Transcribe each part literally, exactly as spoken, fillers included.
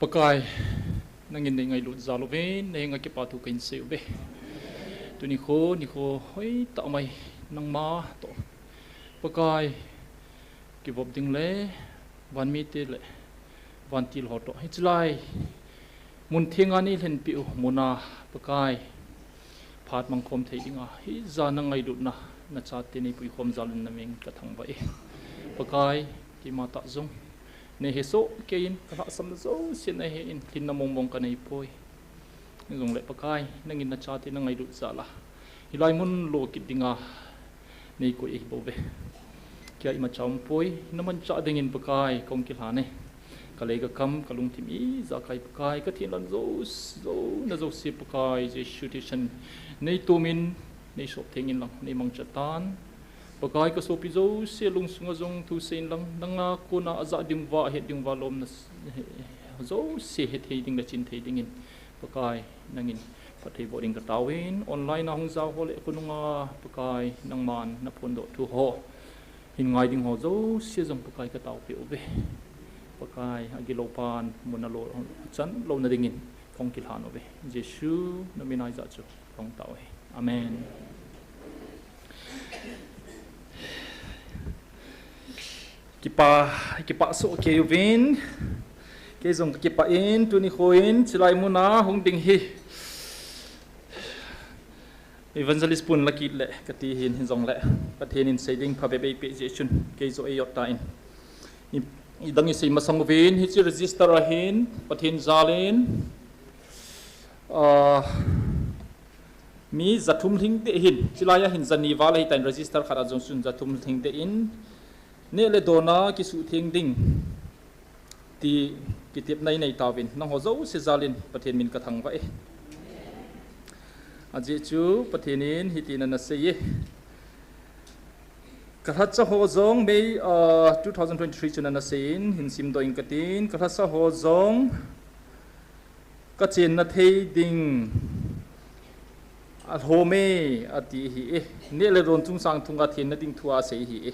Pakai, nangin nei ngailut jal uvin, nei henga kipa thu kahin sei uve. Tuni kho, nikho hoitah mai nangma toh, Pakai, kivop ding le vanmite le vantil ho toh, hiche lai mun thenga nei lhenpeh u muna, Pakai, phat mangkhom thei dinga hijat na ngailutna nachate nei puikhom jal in namin kathangvah e. Pakai, keima tah jong nei hesoh kei in, kalhahsamna jouse nei he in, lhinna mongmong kanei poi. Hijongle Pakai, nangin nachate na ngailut jal a hilai mun lo kit dinga nei koi ahi bouve. Kei a imacha umpoi, namanchah dingin Pakai kahung kilhan e. Kalei kakam, kalungthim ijakai Pakai, kathenlon jou, jouna jouse Pakai, Jesu thisan nei tumin, nei sop theng inlang, nei mangcha tan. Pakai, kasopi jouse lungsunga jong thusei inlang, nanga kona ajah dinguva, ahet dinguva lomna jouse hethei ding le chin thei dingin, Pakai, nangin phatthei boh ding kataovin, online a hung jao ho le khonunga, Pakai, nangman naphondoh thu ho hin ngai ding ho jouse jong Pakai kataopeh uve. Pakai, agilou pan muna lo chan louna dingin kahung kilhan uve. Jesu namin a hijat chu kahung tao e. Amen. Kipa, kipah soh kei uvin, kei jong kakipah in, tuni kho in chulai muna hung ding hi Evangelist pun lakit le kati hin, hijongle Pathen in sei ding phabep eipeh jeh chun kei joh eijot tan, i, idang isei masang uvin, hiche register a hin Pathen jal in, ah, mi jathum lhingdeh hin, chulai a hin jani val ahitan, register khat a jong chun jathum lhingdeh in, neh le don a kisuhtheng ding ti kitepna inei tauvin, nangho jouse jal in Pathen min kathangvah e. Ajeh chu Pathen in hitin ana sei e. Kalhacha ho jong May, ah, two thousand twenty-three chun ana sei in, hin simdoh ing katin, kalhacha ho jong kachenna thei ding alhom e, ati ahi e. Neh le don chungchang thunga thenna ding thu asei ahi e.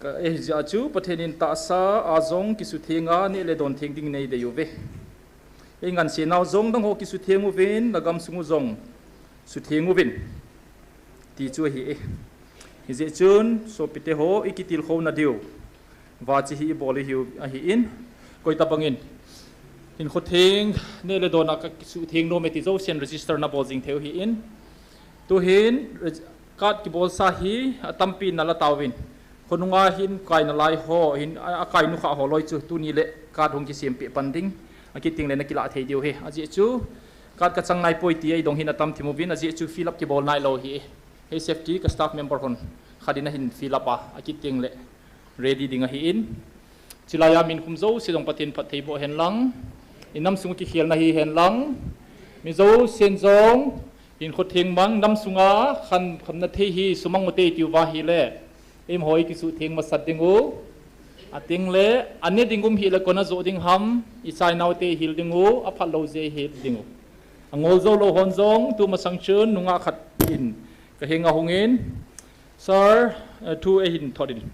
Ka, eh, hijeh a chu Pathen in tahsa a jong kisuhtheng a neh le don theng ding nei dei uve. Eingansei nau jong nangho kisuhtheng uvin, nagamsung u jong suhtheng uvin, ti chu ahi e. Hijeh chun sopite ho, ikitilkhouna diu vachi hi ibol u ahin, koitabang in hinkho theng, neh le don a kakisuhtheng nom e ti jousen register nabol jing thei u ahin. Tuhin reg-, card kibolsa hi atampi in nala tauvin, khonunga hin kaina lai ho hin, a, akai nukhah ho loi chu tuni le card hung kisempeh pan ding, akit teng le nakilah thei diu ahi. Ajeh chu card kachang naipoi ti eidong hin atam thim uvin, ajeh chu fill up kibol nailou ahi. Hei safety ka staff member hon khat in ahin fill up a, akit teng le ready ding ahin. Chulai a min khum jouse jong Pathen phattheiboh hen lang, inam sung kikhelna hi hen lang, mi jousen jong hinkho theng mang, nam sunga khan khamna thei hi sumang ute tiu va hile, eiho ikisuhtheng masat ding u, ateng le ane ding um hile kona joh ding ham, ichai naute hil ding u, aphat lou jeh hil ding u. Angol jou lou hon jong tumasang chun nungah khat in kahenga hungin, Sir, eh, thu eihin thot in.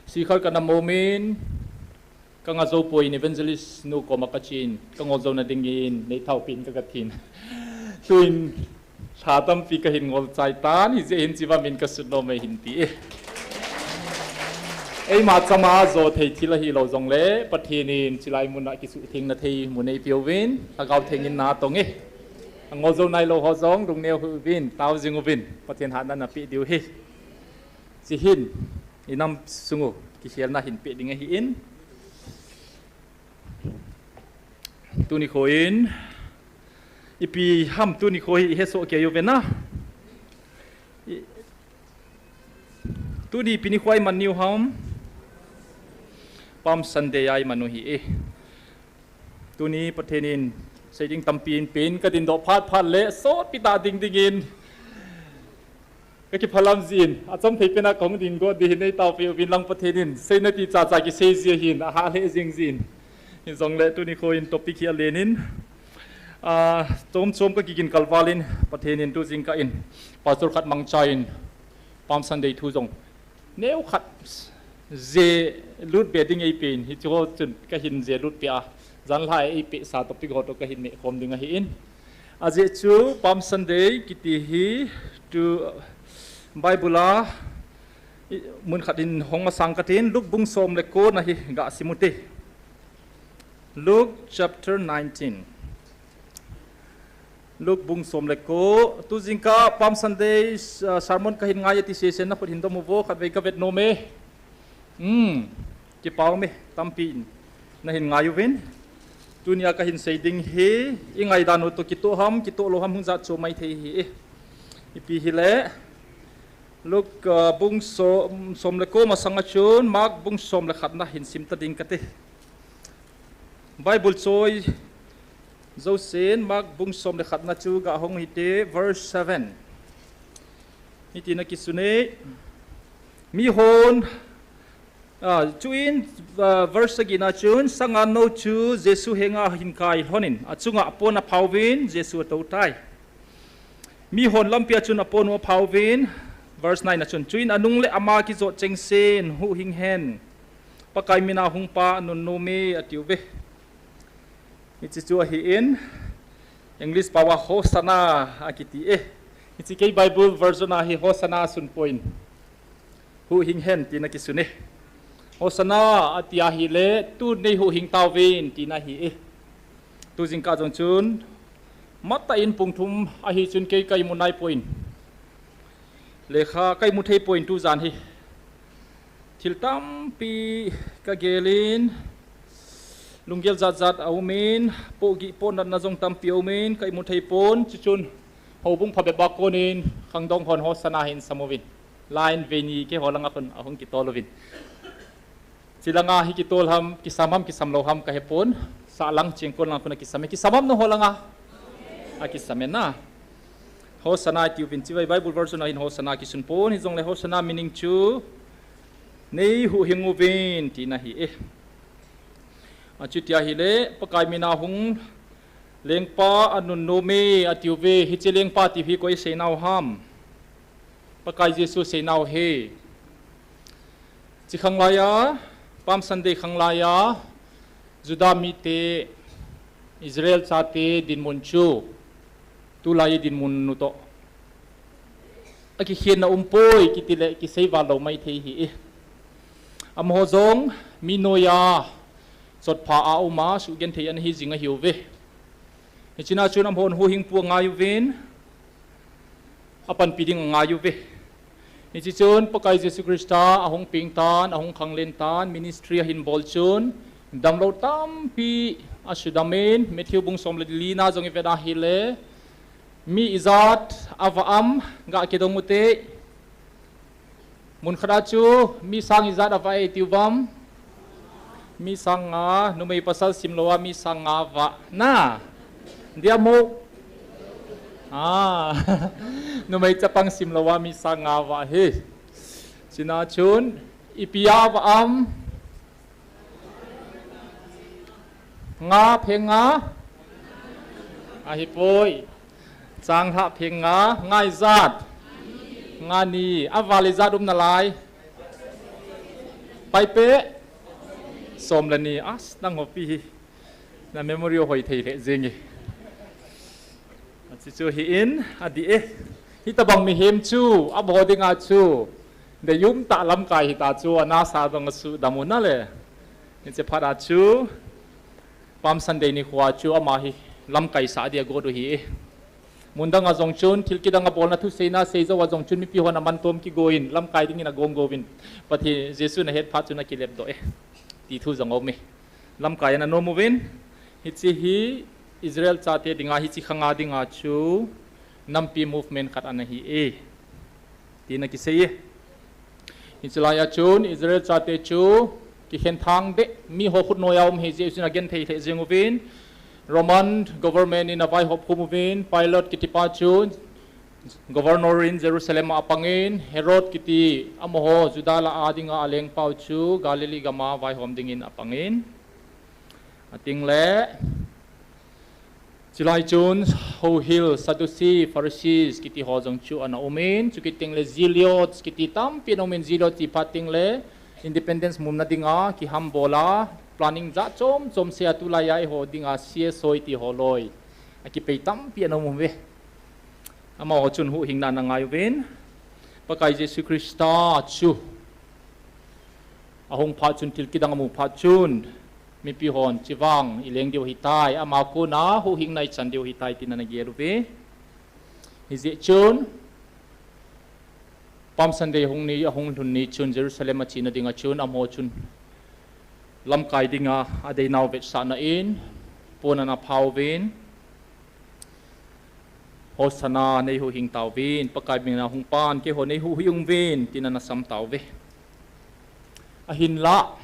Sikhar kana momin, kanga jou poi in, Evangelist nu koma kachen, kangol jouna dingin neithaopin kagatin. Tuin lha tampi kahin ngol chai tan, hijeh hin chiva min kasut nom e hin ti e. Eima chama jo thei thil ahilou jongle, Pathen in chulai muna kisuhthengna thei mun eipeuvin, Lhagao Theng in natong e. Angol jou nailou ho jong lungneo hih uvin, tao jing uvin, Pathen hatna napeh diu ahi. Chuhin, inam sung u kikhelna hin peh ding ahin. Tuni kho in, ipi ham tuni kho hi ihesoh kei uve na. I, tuni ipi nikho a iman u ham, Palm Sunday a iman u ahi e. Tuni Pathen in seiding tampi eipein, kadindoh phat phat le sotpi tah ding dingin kakiphalam jin, achamthei pena kahung ding got ding hin neitaopeh uvin lang, Pathen in seina ti chacha kisei ji ahin, ahah lheh jing jin. Hijongle tuni kho in topic hi alen in, ah, chom chom kakigin kalval in, Pathen in tu jingkah in Pastor khat mangcha in Palm Sunday thu jong neokhat Jelut be ding eipen, hichu ho chun kahin jelut peh a. Janlhah eipeh sa topic ho toh kahin meh khom ding ahin. Ajeh chu Palm Sunday kiti hi tu Bible a mun khat in hong masang katin, Luke bung som le ko na hi gasim ute. Luke chapter nineteen. Luke bung som le ko, tu jingkah Palm Sunday, uh, sermon kahin ngai ati sesen nakhut hin dom uvo, khatvei kavet nom e. Hmm, kipa ume, tampi in nahin ngai uvin. Tunia kahin sei ding hi, ingaidan u toh kitoh ham, kitoh lou ham hung jat chu maithei hi e. Ipi hile, Luke, uh, bung som, som le ko masanga chun, Mark bung som le khat na hin sim ta ding kate. Bible choi jousen, Mark bung som le khat na chu gahong hite, verse seven. Hitin akisun e. Mihon, ah, chuin, ah, verse sagi na chun, sangan nou chu Jesu henga ahin kai lhonin, achunga apon aphauvin, Jesu atou tai. Mihon lampia chun apon u aphauvin, verse nine na chun, chuin anung le ama kijot chengsen, huhhing hen. Pakai mina hung pa anunnom e, atiuve. Hiche chu ahin, English paova Hosanna akiti e. Hiche kei Bible version a hi Hosanna asun poi. Huhhing hen tina kisun e. Hosanna ati ahile, tun nei huhhing tauvin tina hi e. Tu jingkah jong chun, matah in pung thum ahi chun kei kaimu naipoi. Lekha kaimu theipoi tu jan hi. Thil tampi kagelin, lunggel jat jat aumin, pohgih pohnatna jong tampi aumin, kaimu theipon, chuchun, houbung phabep a konin, khangdong hon Hosanna hin sam uvin. Line veini keiho langa khun ahung kitol uvin. Chilanga hi kitol ham, kisam ham, kisam lou ham kahepon, sahlang chengkon lang khun akisam e, kisam ham nangho langa? Akisam e na. Hosanna atiuvin, chibai Bible version a hin Hosanna kisun pon, hijongle Hosanna meaning chu, nei huhhing uvin, tina hi e. Achuti ahile, Pakai mina hung lengpa anunnom e, atiuve, hiche lengpa ti hi koi seinau ham? Pakai Jesu seinau ahi. Chi khanglai a, Palm Sunday khanglai a, Juda mite, Israel chate dinmun chu, tulai dinmun u toh akikhenna umpoi, kitile kisei val lou maithei hi e. Amaho jong mi noiya chotpha a uma suhgenthei ana hi jing ahiuve. Hichena chun amahon huhhingpu angai uvin, apanpi ding angai uve. Hiche chun Pakai Jesu Christa ahung peng tan, ahung khanglen tan, ministry ahin bol chun, damlou tampi asudamin, Matthew bung som le lina jong ivet ahile, mi ijat avah am, gakidong ute. Mun khat a chu mi sang ijat avah e tiu vam? Mi sang nga, numei pasal simlou a mi sang nga avah na. Dia mo? Ah, numei chapang simlou a mi sang nga avah hi. Chena chun, ipi a avah am? Nga pheng nga? Ahipoi. Changlhah pheng nga, nga ijat? Nga ni. Aval ijat um nalai? Paipe? Som le ni. As, nangho pi hi. Na memory u hoi thei lheh jeng e. Achi chu hi in, adih e. Hitobang mihem chu, abol dinga chu. Deium tah lamkai hita chu, anasa dong asuhdam u nale. Hiche phat a chu, Palm Sunday nikho a chu, ama hi lamkai sah dia got u hi e. Mun dang a jong chun, thil kidang a bolna thuseina seijou a jong chun, mipi hon aman tom kigo in, lamkai dingin agong go uvin. Pathen Jesu nahet phat chun akilep doh e. Ti thu jong aum e. Lamkai ana nom uvin. Hiche hi Israel chate dinga, hiche khanga dinga chu nampi movement khat ana hi e. Tina kisei e. Hiche lai a chun Israel chate chu kikhen thang deh, miho khut noiya um ahi jeh chun agenthei lheh jeng uvin. Roman government in avaihop khum uvin, Pilate kitipa chu governor in Jerusalem a apangin, Herod kiti amaho Juda lah a dinga alengpau chu Galilee gam a vaihom dingin apangin. Ating le, chulai chun, houhil, Sadducee, Pharisees, kiti ho jong chu ana umin, chukit teng le Zealots, kiti tampi ana umin, Zealots ti phat teng le, Independence muna dinga kihambol a, planning jat chom chom sei a, tulai a eiho dinga C S O iti ho loi akipei tampi ana um uve. Amaho chun huhhingna ana ngai uvin, Pakai Jesu Christa chu ahung phat chun, thil kidang amu phat chun, mipi hon chivang ileng diu ahitai, ama kona huhhingna ichan diu ahitai, tin ana gel uve. Hijeh chun, Palm Sunday hung ni, ahung lhun ni chun Jerusalem achena dinga chun, amaho chun lamkai dinga adeinau vetsahna in pon ana pha uvin, Hosanna, nei huhhing tauvin, Pakai mina hung pan, keiho nei huhhing uvin, tin ana sam tauve. Ahinlah,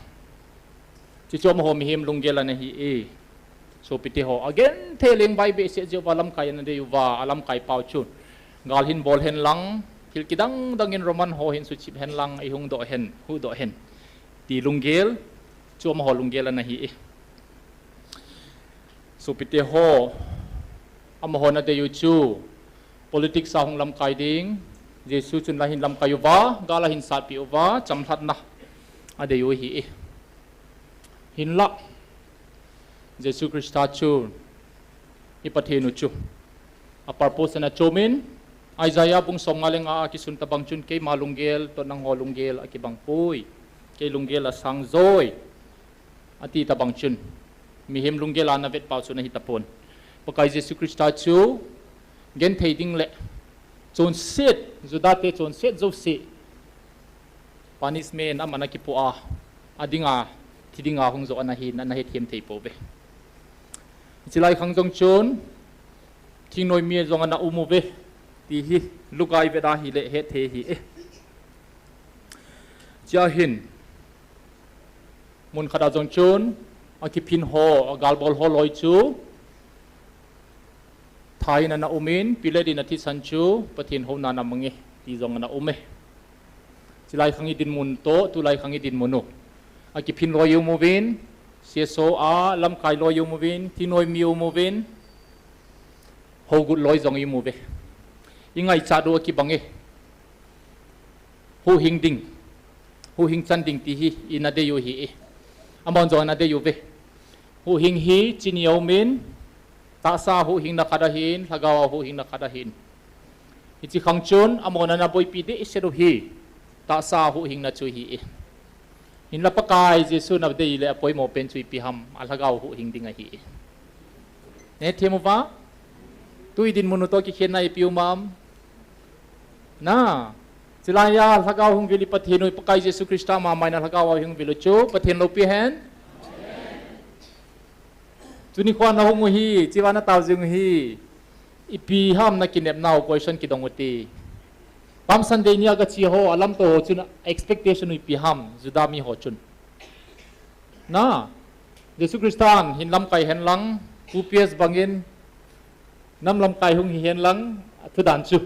chuchu amaho mihem lunggel ana hi e. Sopite ho, agenthei leng vai behseh jeh uva lamkai ana dei uva, alamkai pau chun, gal hin bol hen lang, thil kidang dang in Roman ho hin suchip hen lang, eihung doh hen, huhdoh hen, ti lunggel, chu amaho lunggel ana hi e. Sopite ho, amahon adei u chu politics a hung lamkai ding, Jesu chun la hin lamkai uva, gal ahin satpeh uva, chamlhatna adei u ahi e. Hinlah, Jesu Christa chu i Pathen u chu a purpose ana chom in, Isaiah bung somnga le nga a kisun tobang chun, keima lunggel toh nangho lunggel akibang poi, kei lunggel asang joi, ati tobang chun, mihem lunggel a ana vet pau chu ana hi tapon. Pakai Jesu Christa chu genthei ding le chonset, Juda te chonset jouse punishment aman akipoh a, adinga, thi dinga hung joh ana hin, ana hethem thei pouve. Hiche lai khang jong chun, thingnoi mi jong ana um uve, ti hi Luka i vet a hile hetthei ahi e. Chua hin, mun khat a jong chun, akiphin ho, agalbol ho loi chu, tha in ana um in, Pilat in athisan chu Pathen houna ana mang e, ti jong ana um e. Chulai khang i dinmun toh, tulai khang i dinmun u, akiphin loi i um uvin, C S O a lamkai loi i um uvin, thingnoi mi i um uvin, hougut loi jong i um uve. I ngaichat u akibang e. Huhhing ding, huhhing chan ding ti hi ina dei u ahi e. Amahon jong ana dei uve. Huhhing hi chini a um in, tahsa huhhingna khat ahin, lhagao a huhhingna khat ahin. Hiche khang chun, amahon ana boipi dehset u hi tahsa huhhingna chu ahi e. Hinla Pakai Jesu in adei le apoimo pen chu ipi ham, alhagao huhhing ding ahi e. Nei hethem uva? Tu i dinmun u toh kikhenna ipi um am? Na, chulai a lhagao hung vil i Pathen u, i Pakai Jesu Christa mama in lhagao a hung vil u chu Pathen loupi hen. Tuni khoa na hung u hi, chua na tao jing u hi, ipi ham na kinepnau, question kidong u ti. Palm Sunday nia gache ho, alamto ho chun expectation u ipi ham, Juda mi ho chun. Na, Jesu Christan hin lamkai hen lang, U P S bangin, nam lamkai hung hi hen lang, athudan chu.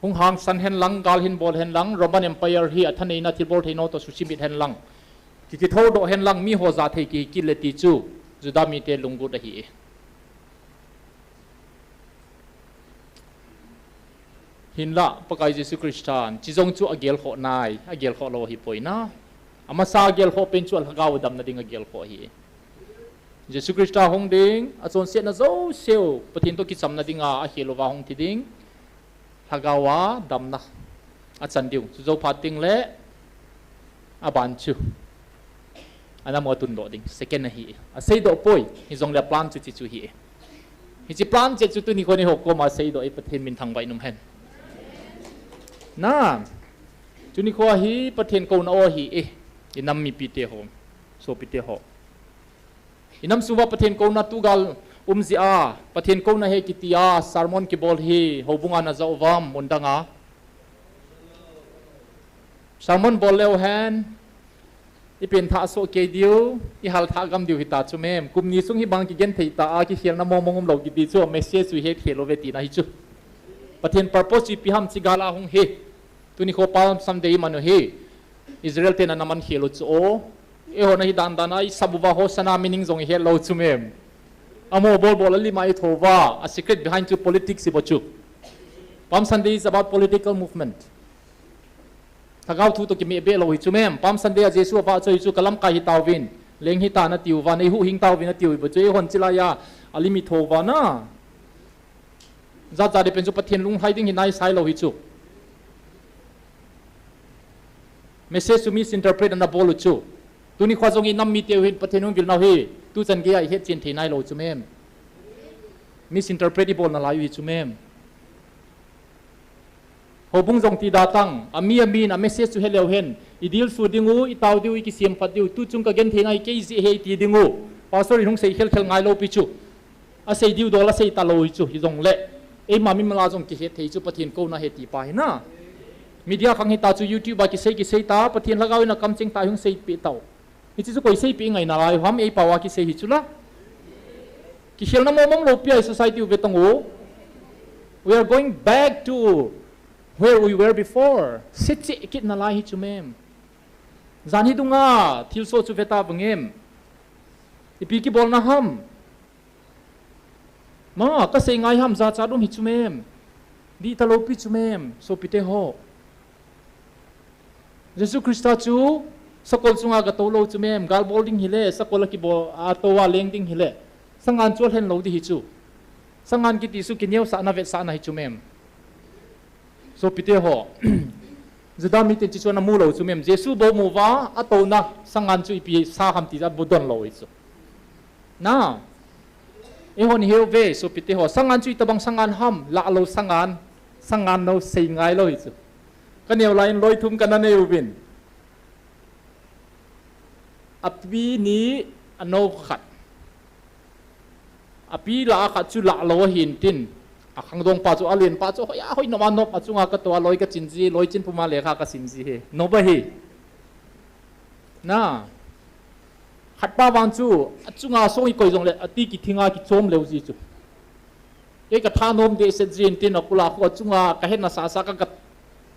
Hung hangsan hen lang, gal hin bol hen lang, Roman Empire hi athaneina thilbol theina toh susimit hen lang, ki, kithoudoh hen lang, mi ho jathei kikit le ti chu Juda mite lunggut ahi e. Hinla Pakai Jesu Christan chi jong chu agelkhoh nai, agelkhoh lou ahipoi na. Amasa agelkhoh pen chu alhagao damna ding agelkhoh ahi e. Jesu Christa hung ding, achonsetna jouseu Pathen toh kichamna dinga akhel uva hung thi ding. Lhagao a damna achan diu. Chu jou phat teng le aban chu, anam u atundoh ding. Second ahi e. Aseidoh poi. Hijongle plan chu hiche chu ahi e. Hiche plan chu tuni kho eiho koma seidoh e, Pathen min thangvah in um hen. Na, tuni kho hi Pathen kouna o ahi e. Inam mipite ho, sopite ho. Inam sunga Pathen kouna tugal um jeh a, Pathen kouna ahi kiti a sermon kibol hi houbunga na ja uvam, mun danga? Sermon bol leu hen, i penthah soh kei diu, i halthah gam diu hita chu mem. Kum ni sung hibang kigenthei ta a, kikhelna mongmong umlou kiti chu, message chu ihet khel uve tina hi chu. Pathen purpose chu ipi ham, hiche gal a hung hi. Tuni kho Palm Sunday iman u hi. Israel ten ana man khel u chu o. Eiho na hi dan dan a, isap uva Hosanna meaning jong ihet lou chu mem. Amaho bol bol a lim a itho uva, a secret behind chu politics ibo chu. Palm Sunday is about political movement. Lhagao thu toh kimeh beh lou hi chu mem. Palm Sunday a Jesu avahchoi chu kalamkai hitauvin, leng hita natiuva, neihuhhing tauvin atiu hi bou chu, eihon chilai a, alim itho uva na. Jat jat a pen chu Pathen lunglhai ding hi naisai lou hi chu. Message chu misinterpret ana bol u chu. Tuni khoa jong inam mite u hin Pathen hung vil nau hi, tuchan gei a ihetchen thei nailou chu mem. Misinterpret ibol nalai u hi chu mem. Houbung jong ti da tang, ami amin a message chu heleu hen, idilsu ding u, itao diu, ikisem phat diu, tuchung kagenthei na hi kei jeh ahi ti ding u. Pastor in hung sei khelkhel ngailou pi chu. Asei diu dol asei talou hi chu, hijongle eima mimal a jong kihet thei chu Pathen kouna ahi ti pa hi na. Media khang hita chu YouTube a kisei kisei ta, Pathen lhagao in akamcheng ta hung seipeh tau. Hiche chu koi seipeh ngai nalai ham, eipao a kisei hi chu la. Kikhelna momong lou pi a hi society u ve tang u. We are going back to where we were before. Secheh kit nalai hi chu mem. Jan hi dunga thilsoh chu ve ta vangem. Ipi kibolna ham. Ma, kasei ngai ham, jachat um hi chu mem. Dih talou pi chu mem, sopite ho. Jesu Christa chu sakol chunga gatou lou chu mem, gal bol ding hile, sakol a kibol, atou a leng ding hile. Sangan chu alhen lou ding hi chu. Sangan kiti chu kineosahna vetsahna hi chu mem. Sopite ho. Juda miten chu chu ana mu lou chu mem. Jesu bou mu uva, atouna, sangan chu ipi sa ham ti chu abu don lou hi chu. Na. Eihon heu ve, sopite ho. Sangan chu itobang sangan ham, lah lou sangan, sangan nou sei ngai lou hi chu. Kaneo lai in loi thum kana nei uvin. Api ni anou khat. Api lah a khat chu lah lou ahin tin. Akhangdong pa chu alen pa chu hoi a hoi nom a nop achunga katou a loi kachin ji, loi chin puma lekha kasim ji hi. Nop ahi. Na. Khat pa vang chu achunga song ikoi jongle ati kithinga kichom leu ji chu. Kei katha nom dehset jin tin akula khu achunga kahetna sasa ka, ka,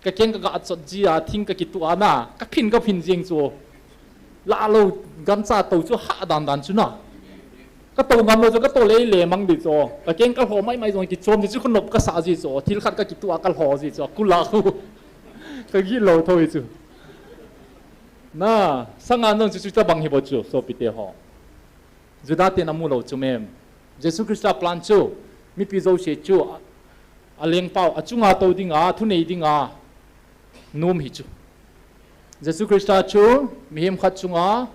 kakeng kaga achot ji a thing kakituh a na, kaphin kaphin jing chu. Lah lou gancha tou chu hah dan dan chu na. Katou ngam lou chu katou lei le mang di chu. Kakeng kalho mai mai jong kichom di chu khunop kasah ji chu. Thil khat kakituh a kalho ji chu. Akula khu. Kagih lou thou hi chu. Na, sangan jong chu chu tabang hi bou chu, sopite ho. Juda ten amu lou chu mem. Jesu Christa plan chu, mipi jouse chu, a, alengpau, achunga tou dinga, thunei dinga, nom hi chu. Jesu Christa chu, mihem khat chunga,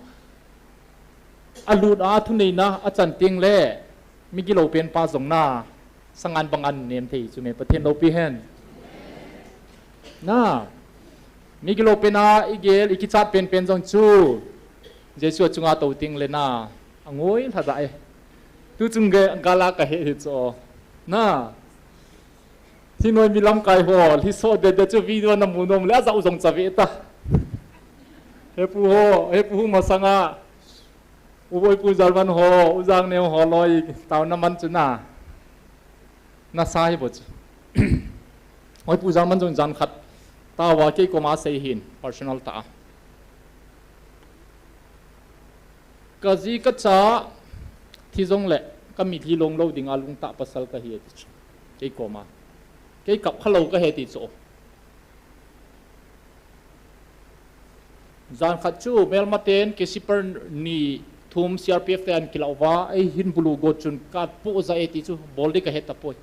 alut a, thuneina, achan tengle, migilou pen pa jong na, sangan bang anem thei chu mem, Pathen loupi hen. Na, migilou pen a igel, ikichat penpen jong chu. Jesu achunga tou tengle na, angoi lha da e. Tuchung ge, gal a kahe hi chu. Na, thingnoi mi lamkai ho, lhiso dede chu video namu nom le, ajah u jong chave ta. Hepu ho, hepu hu masanga. U Boipu German ho, U Jangneo ho loi, taona man chu na. Nasa hi bou chu. Boipu German jong jan khat. Taova kei koma sei hin, personal ta. Kaji kacha, thi jongle, kamitlhi long lou dinga lungtah pasal kahi ati chu. Kei koma. Kei kap khalou kahi ati chu. Jan khat chu, melmaten, kesiper ni thum C R P F te an kilah uva, eihin bulu got chun kapoh ja e ti chu, bol ding kahe tapoi.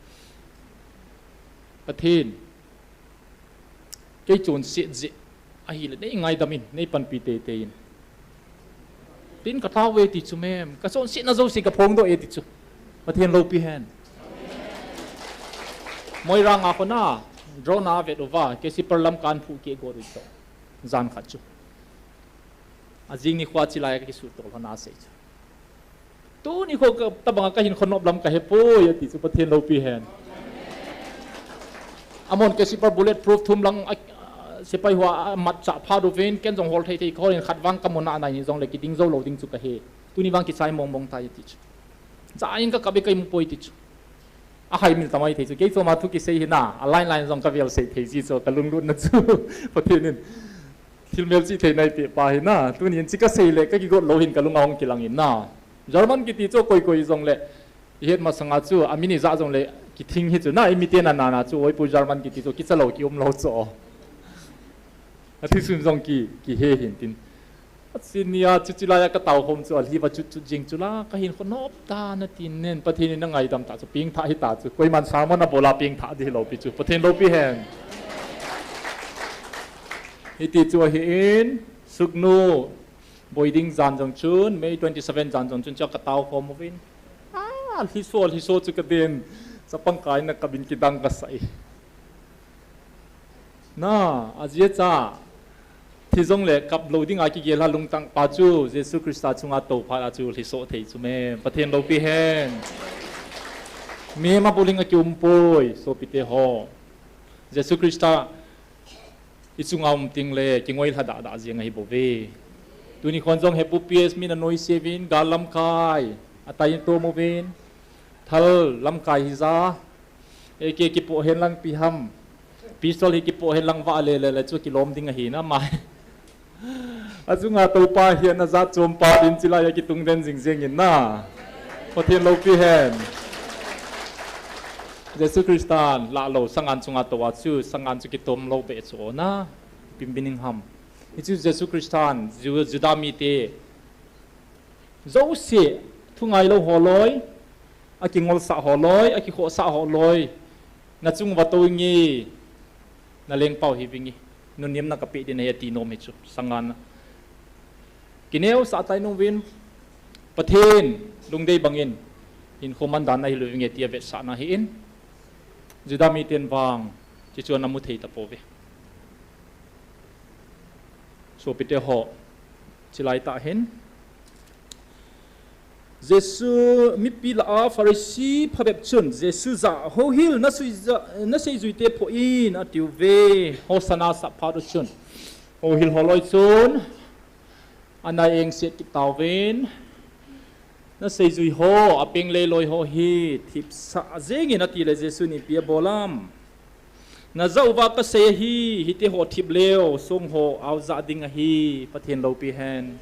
Pathen. Kei chonset jeh. Ahile, nei ngaidam in, nei panpi teitei in. Tin katao e ti chu mem, kachonsetna jouse kaphongdoh e ti chu. Pathen loupi hen. Moirang a kona, drone a vet uva, kesiper lam kan phu keh got u chu. Jan khat chu. Ajing nikho chilai a kakisuto lhon a sei chu. Tuni kho ka, tabanga kahin khonop lam kahepoi, ati chu Pathen loupi hen. Amon kesiper bullet proof thum lang a, a, sepai ho amatcha phat uvin, ken jong hol thei thei kaholin khat vang kamuna anai ni jongle kiding jou lou ding chu kahe. Tuni vang kichai mong mong tai ati chu. Cha in kakap e kaimupoi ti chu. Ahaimil tamai thei chu. Kei choma thu kisei hi na, a line line jong kavel sei thei ji chu, kalunglutna chu. Pathen in. Thil melchih thei naipe pa hi na, tunin chi kasei le kakigot lou hin kalung ahung kilang in na. German kiti chu koi koi jongle, ihet masanga chu, amin ijah jongle, kithing hi chu na, imiten anana chu, Boipu German kiti chu, kichalou kium lou chu. Athisun jong ki, kihe hin tin. Asin nia chu chilai a katao khom chu alhi va chut chut jing chu la, kahin khonop ta na tin nen, Pathen in angaidam ta chu pengthah hita chu. Koiman sermon abola pengthah di hilou pi chu. Pathen loupi hen. Hiti chu ahin, Sugnu, boi ding jan jong chun, May twenty seven jan jong chun, chu katao khom uvin. Ah, lhiso, lhiso chu kaden. Chapang kaina kabin kidang kasai. Na, ajeh cha, thi jongle kap lou dinga kigel a lungtang pa chu, Jesu Christa chunga tou phat a chu lhiso thei chu me, Pathen loupi hen. Mi ma buling a kium poi, sopite ho. Jesu Christa, i chunga um ting le, kingoi lha dah dah jeng ahi bou ve. Tuni khon jong hepu P S mi na noi sevin, gal lamkai, atai to movin, thal lamkai hija, A K kipoh hen lang pi ham. Pistol hi kipoh hen lang va le le le chu kilom ding ahi na mai. Achunga tou pa hian ajat chom pa din chilai a kitung den jing jing in na. Pathen loupi hen. Jesu Christan la lo sangan chunga tou a chu sangan chu kitom lou be chu na. Pim bining ham. Hichu Jesu Christan Ju-, Juda mite jouse, thu ngailou holoi, akingolsah holoi, akikhosah holoi, na chung va tou nge, na lengpau hi vinge, nunnem na kapeh din ahi ati nom hi chu, sangan. Kineosah tai nom vin, Pathen, lungdei bangin, hinkho man dan na hilou vinge tia vetsahna hi in, Juda miten vang, chichu ana mu thei ta pove. Sopite ho, chilai tah hin. Jesu mipi lah a Pharisee phabep chun, Jesu jah, "Houhil, na sui ja-, na seijuite phoh in," atiuve. Hosanna sap phat u chun, houhil holoi chun, ana engset kit tauvin. Na seijui ho, apeng leiloi ho hi, thipsah jengin ati le Jesu in ipi abol am. Na jah uva kasei ahi, hiti ho thip leu, song ho, aujah ding ahi, Pathen loupi hen.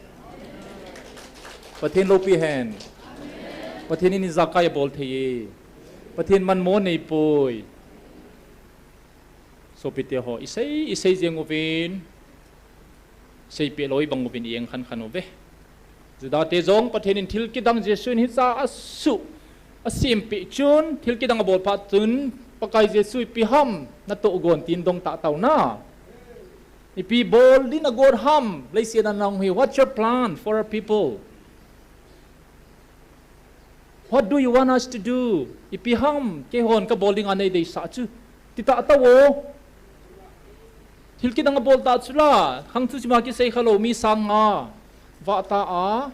Pathen loupi hen. Pathen in ijakai abol thei e. Pathen manmo neipoi. Sopite ho, isei, isei jeng uvin. Seipeh loi bang uvin i-eng khan khan uve. Judate jong Pathen in thil kidang Jesu in hicha asu, asempeh chun, thil kidang abol phat chun, Pakai Jesu ipi ham, natoh gon tin dong tah tau na. Ipi bol din agot ham, leiset a nahung hi, what's your plan for our people? What do you want us to do? Ipi ham, keihon kabol dinga neideisah chu. Ti tah tau o. Thil kidang abol tah chu la, khang chu chima kisei khalou mi sang nga. Vah ta a.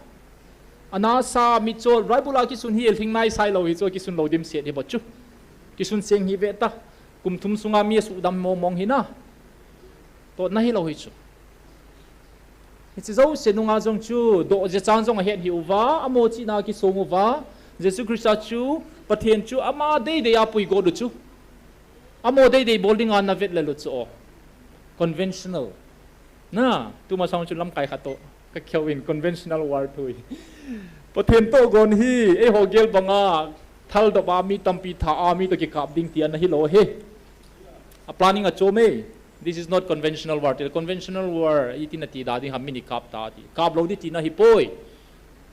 Ana sa mi chu, Bible a kisun hi lhing nai sai lou hi chu, kisun lou dimset hi bou chu. Kisun seng hi ve ta. Kum thum sunga mi asuhdam mong mong hi na. Totna hilou hi chu. Hiche jouse nunga jong chu, doh jeh chang jong ahet hih uva, amaho chihna kisong uva, Jesu Christa chu, Pathen chu, ama deidei a puigot u chu. Amaho deidei bol dinga ana vet lel u chu o. Conventional. Na, tuma sang chu lamkai khat toh, kakihou in conventional war thu hi. Pathen tohgon hi, eiho gel banga, thal dop a mi tampi tha a mi toh kikap ding ti ana hilou hi. A planning achom e. This is not conventional war. Ti conventional war, iti nati da ding ham mi ni kap ta ti. Kap lou di tina hipoi.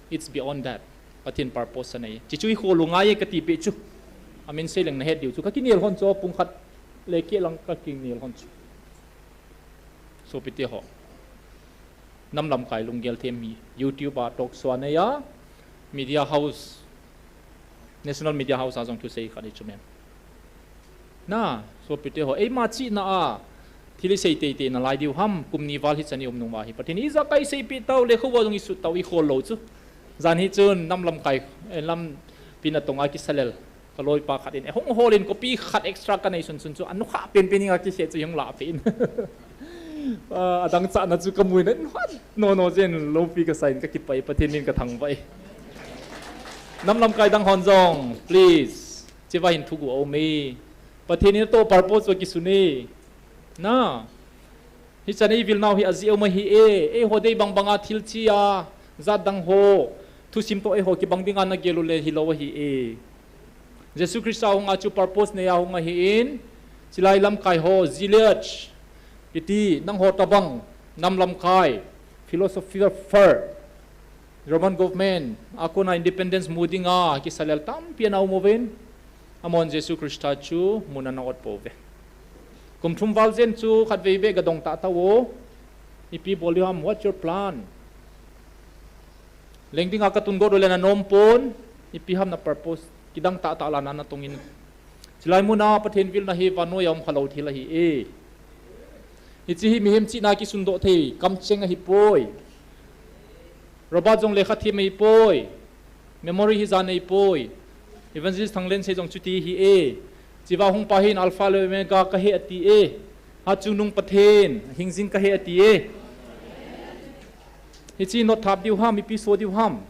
It's beyond that. Pathen purpose anei. Chichu i khol u ngai e kati peh chu. Amin sei leng nahet diu chu. Kakinel hon chu pung khat le keh lang kakinel hon chu. Sopite ho. Nam lamkai lunggel them hi YouTube a talk show anei a, Media House, National Media House a jong thusei khat hi chu mem. Na, sopite ho, eima chihna a, thil isei teitei nalai diu ham, kum ni val hichan i um nung uva hi. Pathen in ijakai seipeh tau, lekhabu a jong isut tau, ikhol lou chu. Jan hi chun, nam lamkai, eh, lampi natong a kisa lel. Ka loipa khat in, eh, hung hol in copy khat extra ka nei sunsun chu, anukha penpen in a kise chu hung lah peh in. Ah, adang chahna chu ka mu in, eh, no, no, jen loupi ka sa in ka kipah e, Pathen min ka thangvah e. Nam lamkai dang hon jong, please. Chiva hin thuguh aum e. Pathen in atoh purpose chu akisun e. Na. Hichan eivil nau hi ajeh um ahi e, eiho dei bang banga thil chia, jat dang ho, thusim toh eiho kibang dinga nagel u le hilou ahi e. Jesu Christa hunga chu purpose neiya hung ahin, chilai lamkai ho, zealot, Iti nangho tabang, nam lamkai, philosopher, Roman government, akona independence mu dinga, kisalel tampi ana um uvin, amahon Jesu Christa chu mun ana ot pouve. Kum thum val jen chu khatvei beh gadong tahtah o, ipi bol diu ham, what's your plan? Leng dinga katun got u le nanom pon, ipi ham na purpose, kidang tahtah la na natong in. Chulai muna Pathen vilna hi vannoi a um khalou thil ahi e. Hiche hi mihem chihna kisundoh thei, kamcheng ahipoi. Robert jong lekha them ahipoi. Memory hi jan ahipoi. Evangelist Thanglen sei jong chuti ahi e. Chiva hung pa hin Alpha le Omega kahi ati e. Hachungnung Pathen, hingjing kahi ati e. Hiche note thap diu ham, ipi so diu ham.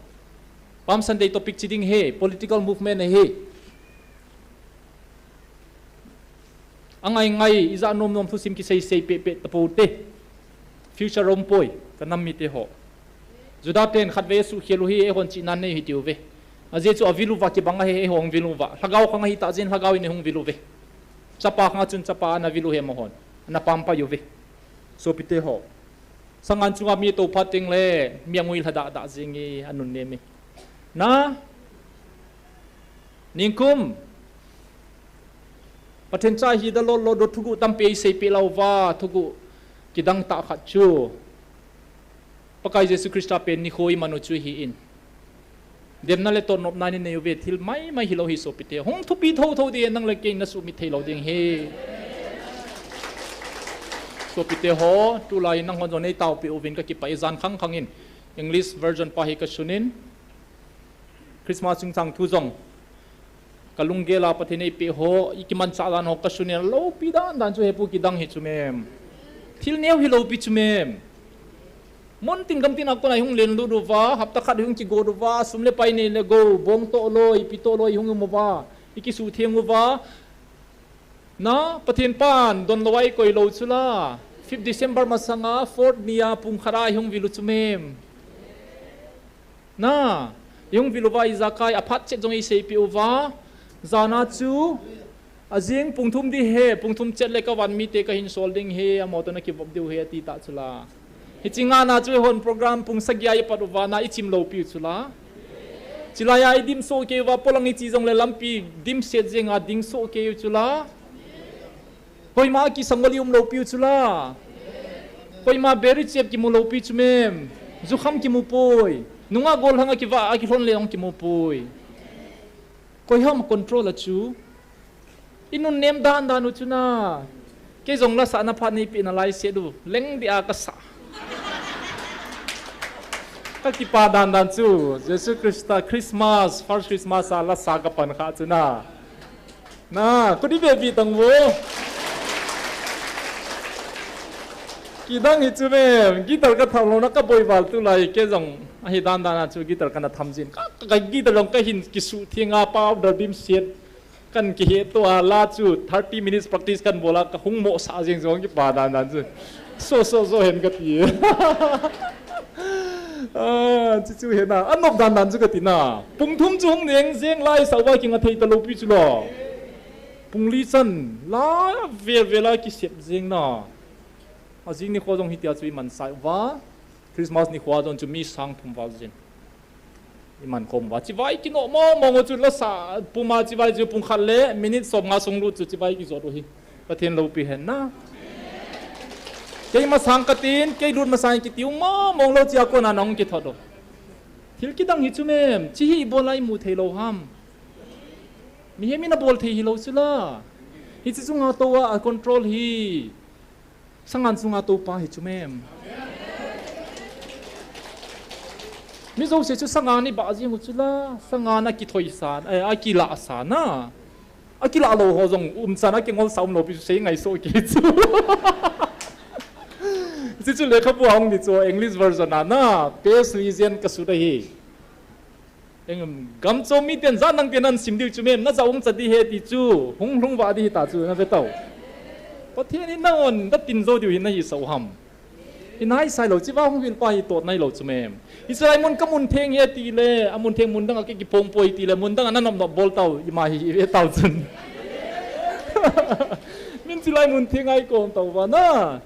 Palm Sunday topic chi ding ahi, political movement ahi. Angai ngai, ija nom nom thusim kisei sei peh peh tapou te. Future um poi, kanam mite ho. Juda ten khatvei asuhkhel u hi, eihon chihna nei u hitiuve. Ajeh chu avil uva kibang ahi, eihon vil uva. Lhagao khang ahi tah jeh in lhagao in eihung vil uve. Chapa khang a chun chapa ana vil u ahi amahon. Ana pampai uve. Sopite ho. Sangan chunga mi tou phat teng le, mi angui lhadah dah jing e, anunnem e. Na? Ningkum. Pathen cha hi da lolo do thugu tampi eisei peh lou va, thugu kidang tah khat chu. Pakai Jesu Christa pen nikho iman u chu ahi in. Demna le totnopna nei uve, thil maimai hilou hi sopite. Hung thupi thotho ding nang le kei nasuhmit thei lou ding ahi. Sopite ho, tulai nangho jong neitaopi uvin kakipah e jan khang khang in. English version pa hi kasun in. Christmas chungchang thu jong. Kalunggel a Pathen eipeh ho, ikimanchah dan ho kasun in. Loupi dan dan chu hepu kidang hi chu mem. Thil neo hi loupi chu mem. Mun tin gam tin a kona ihung len lut uva, hapta khat ihung kigot uva, sum le pai nei le gou, bong toh loi, ipi toh loi ihung um uva, ikisutheng uva. Na, Pathen pan, donlou a ikoi lou chu la. Fifth December masanga, fourth nia, pung khat a ihung vil u chu mem. Na, ihung vil uva ijakai, aphat chet jong isei peh uva. Jana chu, ajing pung thum ding ahi, pung thum chet le kavan mite kahin sol ding ahi, amaho toh nakivop diu ahi, ati tah chu la. Hiche ngana chu eihon program pung sagi a ipat uva na ichim loupi u chu la. Chulai a idim soh kei uva, polang iche jong le lampi dimset jeng a ding soh kei u chu la. Koima kisangol i um loupi u chu la. Koima beri chep kimu loupi chu mem. Jukham kimu poi. Nunga gol hang a kiva, akilhon le jong kimu poi. Koi ham control a chu. Inunnem dan dan u chu na. Kei jong lasahna phat neipeh nalai set u. Leng dia kasa. Kakipah dan dan chu. Jesu Christa Christmas, first Christmas a lasa kapan kha chu na. Na, kudi be bi tang vo. Kidang hi chu mem, guitar katham lou na kaboi val tulai kei jong. Ahi dan dan a chu guitar kana tham jin. Ka, ka, ka guitar jong kahin kisutheng a powder dimset. Kan kihe to a la chu thirty minutes practice kan bol a kahung mo sa jeng jong kipah dan dan chu. So, so, so hen kati. Ah, chu chu hen a. Anop dan dan chu kati na. Pung thum chu hung neng jeng lai sa uva kinga thei ta loupi chu lo. Pung li chan la vel vel a kisep jeng na. Ajing nikho jong hitia chu iman sai uva. Christmas nikho jong chu mi sang thum val jin. Iman khom uva. Chibai kino mo mo chu lasa puma chibai chu pung khat le minute som nga sung lut chu chibai kijot u hi. Pathen loupi hen na. Kei masang katin, kei lut masang kiti u mo mo lou chia kona nahung kithot u. Thil kidang hi chu mem, chi hi ibol a imu thei lou ham. Mihem in abol thei hilou chu la. Hiche chunga tou a, a control hi. Sangan chunga tou pa hi chu mem. Mi jouse chu sangan iba jing u chu la, sangan akithoi san, eh, akilah san a. Akilah lou ho jong umchan a kingol sa um loupi chu sei ngai soh kei chu. Hiche chu lekhabu a hung di chu English version a na, page li jen kasut ahi. Engam, gamchom miten jan nang ten nasim diu chu mem, naja ung cha di ahi ti chu, hung lhung vah di hita chu, nave tau. Pathen in nahon, natin jou diu hi nahi sah u ham. Hi nahi sai lou, chiva hung vil pa hi tot nahi lou chu mem. Israel mun kamun theng ahi ti le, amun theng mun dang a kei kipong poi ti le, mun dang a nanop nop bol tau, ima hi, ive tau chun. Min chilai mun theng a ikom tau va na.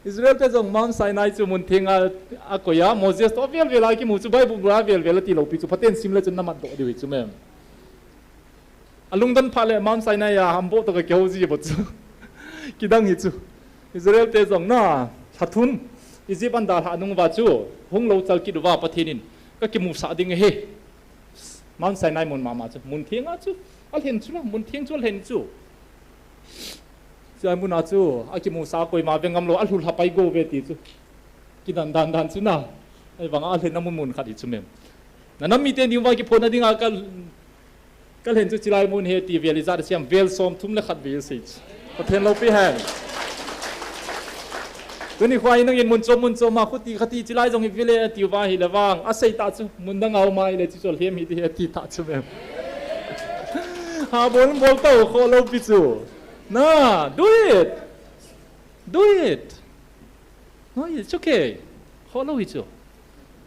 Israel te jong Mount Sinai chu mun theng a, akoi a, Moses toh avel vel a kimu chu Bible bula vel vel a tilou pi chu, Pathen sim le chun namat doh diu hi chu mem. Alungdon phat le Mount Sinai a hamboh toh kakihou ji bou chu. Kidang hi chu. Israel te jong na, lha thum, Egypt ahin dalhah nung uva chu, hung lou chal kit uva Pathen in, kakimusah ding ahi. Mount Sinai mun mama chu, mun theng a chu, alhen chu la, mun theng chu alhen chu. Chua mun a chu, akimusah koima ve ngam lou, alhu lha pai go ve ti chu. Kidan dan dan chu na, ahivang a alhen na mun mun khat hi chu mem. Na nam mite ni uva kiphonna ding a ka, kalhen chu chilai mun hi ti vel ijat siam vel som thum le khat vel sei chu. Pathen loupi hen. Tuni khoa hi nangin mun chom mun chom a khuti khati chilai jong hi vile ati uva hi le vang. Asei ta chu mun dang a um a hi le chu chol hem hi ti hi ati ta chu mem. Ha bol bol tau kho loupi chu. Na, do it. Do it. No, it's okay. Kho lou hi chu.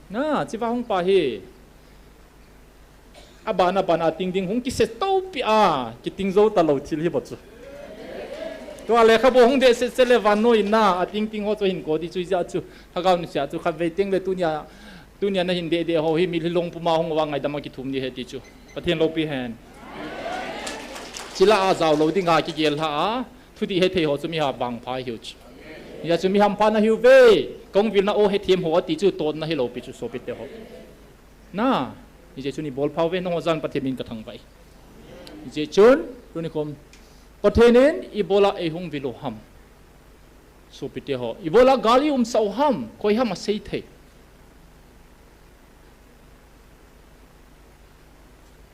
Na, chiva hung pa hi. Aban, aban a ting ding hung kise topi a, kiting jou talou thil hi bou chu. Tua lekhabu hung deh set set le vannoi in na, ating ting ho chu hin ko ti chu ijat chu. Lhagao nise a chu khatvei teng le tunia, tunia nahin deh deh ho hi mitlhi long pum a hung uva ngaidam a kithum ding ahi ti chu. Pathen loupi hen. Chila a jao lou ding a kigel lha a, thudih hethei ho chu mi ha vangpha hiu chu. Hijeh chun mi hampha nahiu ve, kahung vilna o hethem ho ati chu totna hilou pi chu sopite ho. Na, hijeh chun ibol phau ve, nangho jal in Pathen min kathangvah e. Hijeh chun, tuni khom, Pathen in ibola eihung vil u ham. Sopite ho, ibola gal iumsah u ham, koi ham asei thei.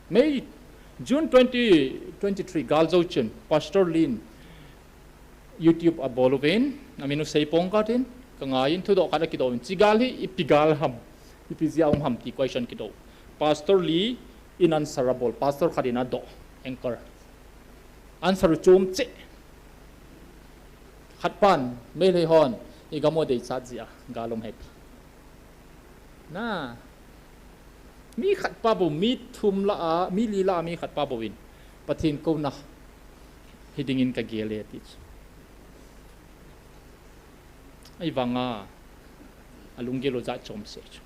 May, June twenty twenty-three, gal jou chun, Pastor Lin, YouTube abol uvin, amin u sei pong katin, kangai in thudoh khat akidoh uvin, chi gal hi, ipi gal ham, ipi jeh a um ham ti question kidoh. Pastor Lee in answer abol, pastor khat in adoh, anchor. Answer u chom cheh. Khat pan, Meitei hon, igam u deichat jeh a, gal um ahi ti. Na, mi khat pa bou, mi thum lah a, mi li lah a, mi khat pa bou in, Pathen kouna hi ding in kagel e ti chu. Ahivang a, alunggel u jat chom seh chu.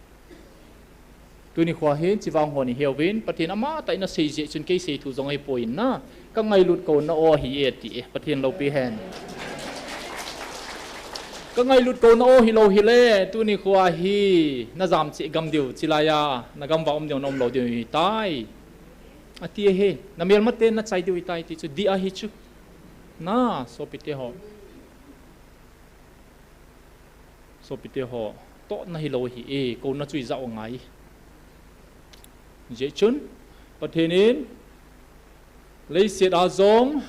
Tuni khoa hin, chivang hon iheu vin, Pathen amatah in asei jeh chun kei sei thu jong ahipoi na. Kangailut kouna o ahi e ti e, Pathen loupi hen. Kangailut kouna o hilou hile, tuni khoa hi, najam cheh gam diu, chilai a, nagam va um diu, naum lou diu hitai. Ati ahi, namelmate nachai diu hitai ti chu, dih ahi chu. Na, sopite ho. Sopite ho, tohna hilou ahi e, kouna chu ijat u ngai. Hijeh chun, Pathen in, leiset a jong,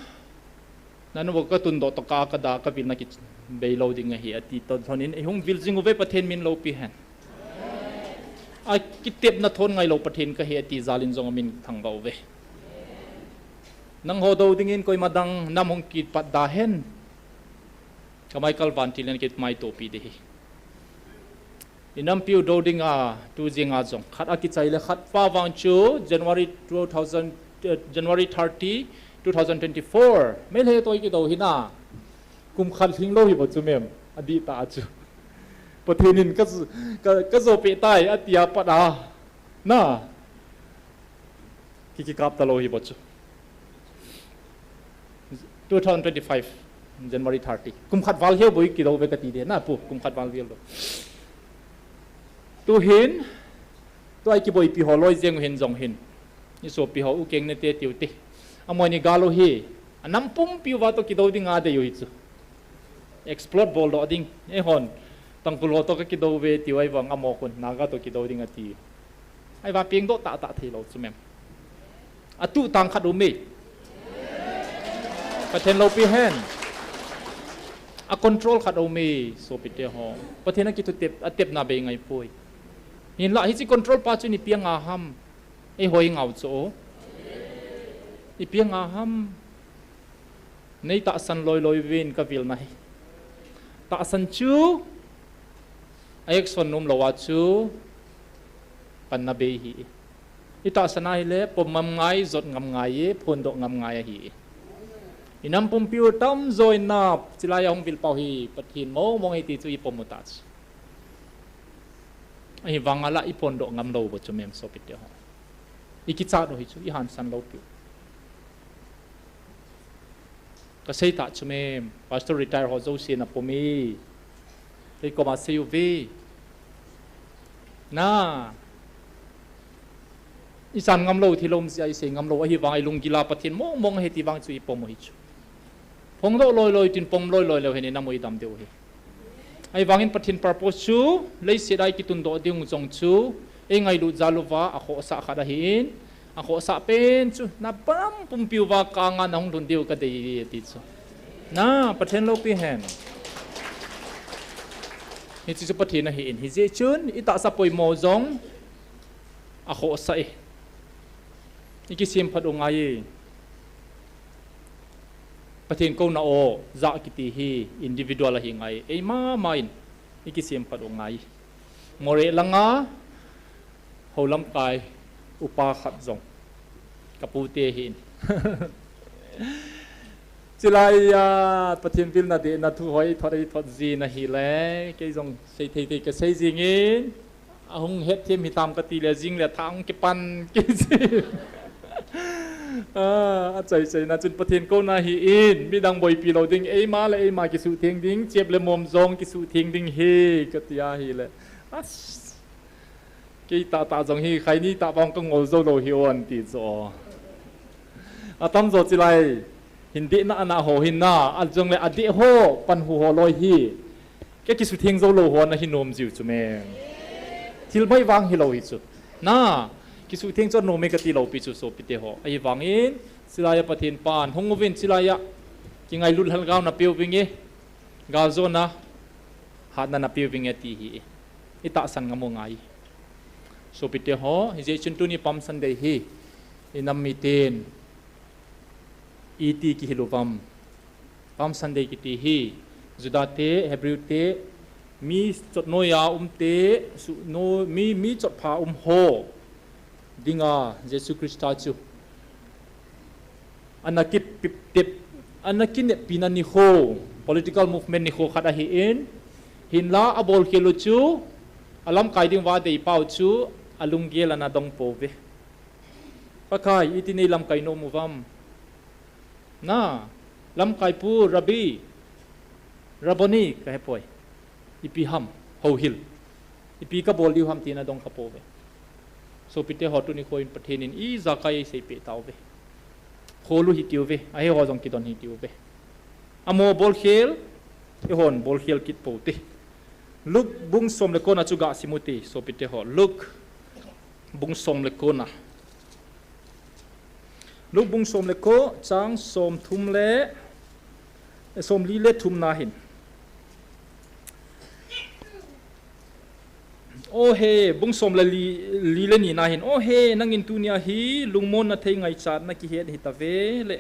nanu ka tundoh toh ka, kada, kavilna kibei lou ding ahi, ati toh lhon in, ihung vil jing uve Pathen min loupi hen. Akitepna thon ngailou Pathen kahi ati jal in jong amin thangvah uve. Nangho dou ding in koima dang nam hung kipat da hen. Ka Michael Van Til in kimaitopi ding ahi. Inampiu dou dinga, tu jinga jong. Khat akichai le khat pa vang chu January two thousand, eh, January thirty, two thousand twenty-four. Meitei toh kidou hina. Kum khat lhinglou hi bou chu mem. Adih tah chu. Pathen in ka, ka, kajo peh tai, ati a pat a. Na. Ki, kikap talou hi bou chu. Two thousand twenty-five, January thirty. Kum khat val hiu bou kidou ve kati de, na pu, kum khat val hiu bou. Tu hin, tua kiboipi ho loi jeng hin jong hin. Isopi ho u keng nete tiu te. Amani gal u hi. Anam pumpi uva toh kidou ding adei u hi chu. Explore bol doh ding. Eihon. Tangkhul ho toh kakidou ve tiu ahivang amaho khun. Naga toh kidou ding ati. Ahivang pengdoh tahtah theilou chu mem. Atuh tang khat um e. Pathen loupi hen. A control khat um e, sopite ho. Pathen a kithutep, atepna bei ngai poi. Hinlah hiche control pa chu ipi anga ham. Eiho ingau chu o. Ipi anga ham. Nei tahsan loi loi uvin kavilna hi. Tahsan chu, a action nomlou a chu, panna bei ahi. I tahsan ahile, pom ngam ngai, jot ngam ngai e, phondoh ngam ngai ahi. Inam pumpiu tamjo in na, chilai a hung vil pau hi Pathen mong mong ahi ti chu ipom u ta chu. Ahivang a la iphondoh ngam lou bou chu mem sopite ho. Ikichat u hi chu, ihansan lou piu. Kasei ta chu mem, Pastor retire ho jouse na pom e. Kei koma sei uve. Na. Ichan ngam lou, thilom jeh a isei ngam lou, ahivang a ilunggil a Pathen mong mong ahi ti vang chu ipom u hi chu. Phongdoh loi loi tin pom loi loi leu hen inam u idam diu hi. Ahivangin Pathen purpose chu, leiset a ikitundoh ding jong chu, eingailut jal uva, akhohsah khat ahin, akhohsah pen chu, na pam pumpiu va ka anga na hung lhun diu kadei e ti chu. Na, Pathen loupi hen. Hiche chu Pathen ahin, hijeh chun, itahsa poimo jong, akhohsah e. Ikisemphat u ngai e. Pathen kouna o, jah kiti hi individual ahi ngai. Eima ma in, ikisemphat u ngai. Moreh langa, hou lamkai, upa khat jong. Kapute hin. Chilai a, Pathen vilna dehna thu hoi thot, thot jin ahile, kei jong sei thei thei kasei jingin. Ahung hetthem hitam kati le jing le thang kipan kei ji. Ah, achai chai na chun Pathen kouna ahin, midang boipi lou ding, eima le eima kisuhtheng ding, chep le mom jong kisuhtheng ding hi, kati ahile. As. Kei tah tah jong hi, khaini tah vang kangol jou lou hi on ti jo. Atamjo chilai. Hin dehna ana ho hin na, ajongle adeh ho, panhu ho loi hi. Kei kisuhtheng jou lou ho nahi nom jiu chu mem. Thil mai vang hilou hi chu. Na, kisuhtheng chu anom e kati lou pi chu sopite ho. Ahivangin, chilai a Pathen pan, hung uvin chilai a. Kingailut lhagao napeu vinge. Galjona, hatna napeu vinge ti hi. Itahsan ngam u ngai. Sopite ho, hijeh chun tuni Palm Sunday hi. Inam miten. Iti kihil uvam. Palm Sunday kiti hi, Juda te, Hebrew te, mi chotnoiya um te, su, no, mi, mi chotpha um ho, dinga Jesu Christa chu. Ana kipip tep, ana kineppina nikho, political movement nikho khat ahin, hinla abolkhel u chu, alamkai ding uva adei pau chu, alunggel ana dong pouve. Pakai, iti nei lamkai nom uvam. Na, lamkai pu, Rabbi, Rabboni, kahe poi. Ipi ham, houhil. Ipi kabol diu ham tina dong kha pouve. Sopite ho tuni kho in Pathen in ijakai eiseipeh tauve. Kholu hitiuve, ahe ho jong kidon hitiuve. Amo bolkhel, eihon bolkhel kit poute. Luke bung som le kona chu gasim ute, sopite ho. Luke bung som le kona. Luke bung som le ko, chang som thum le, eh, som li le thum na hin. O he, bung som le li, li le ni na hin. O he, nangin tunia hi, lungmonna thei ngaichatna kihet hitave le.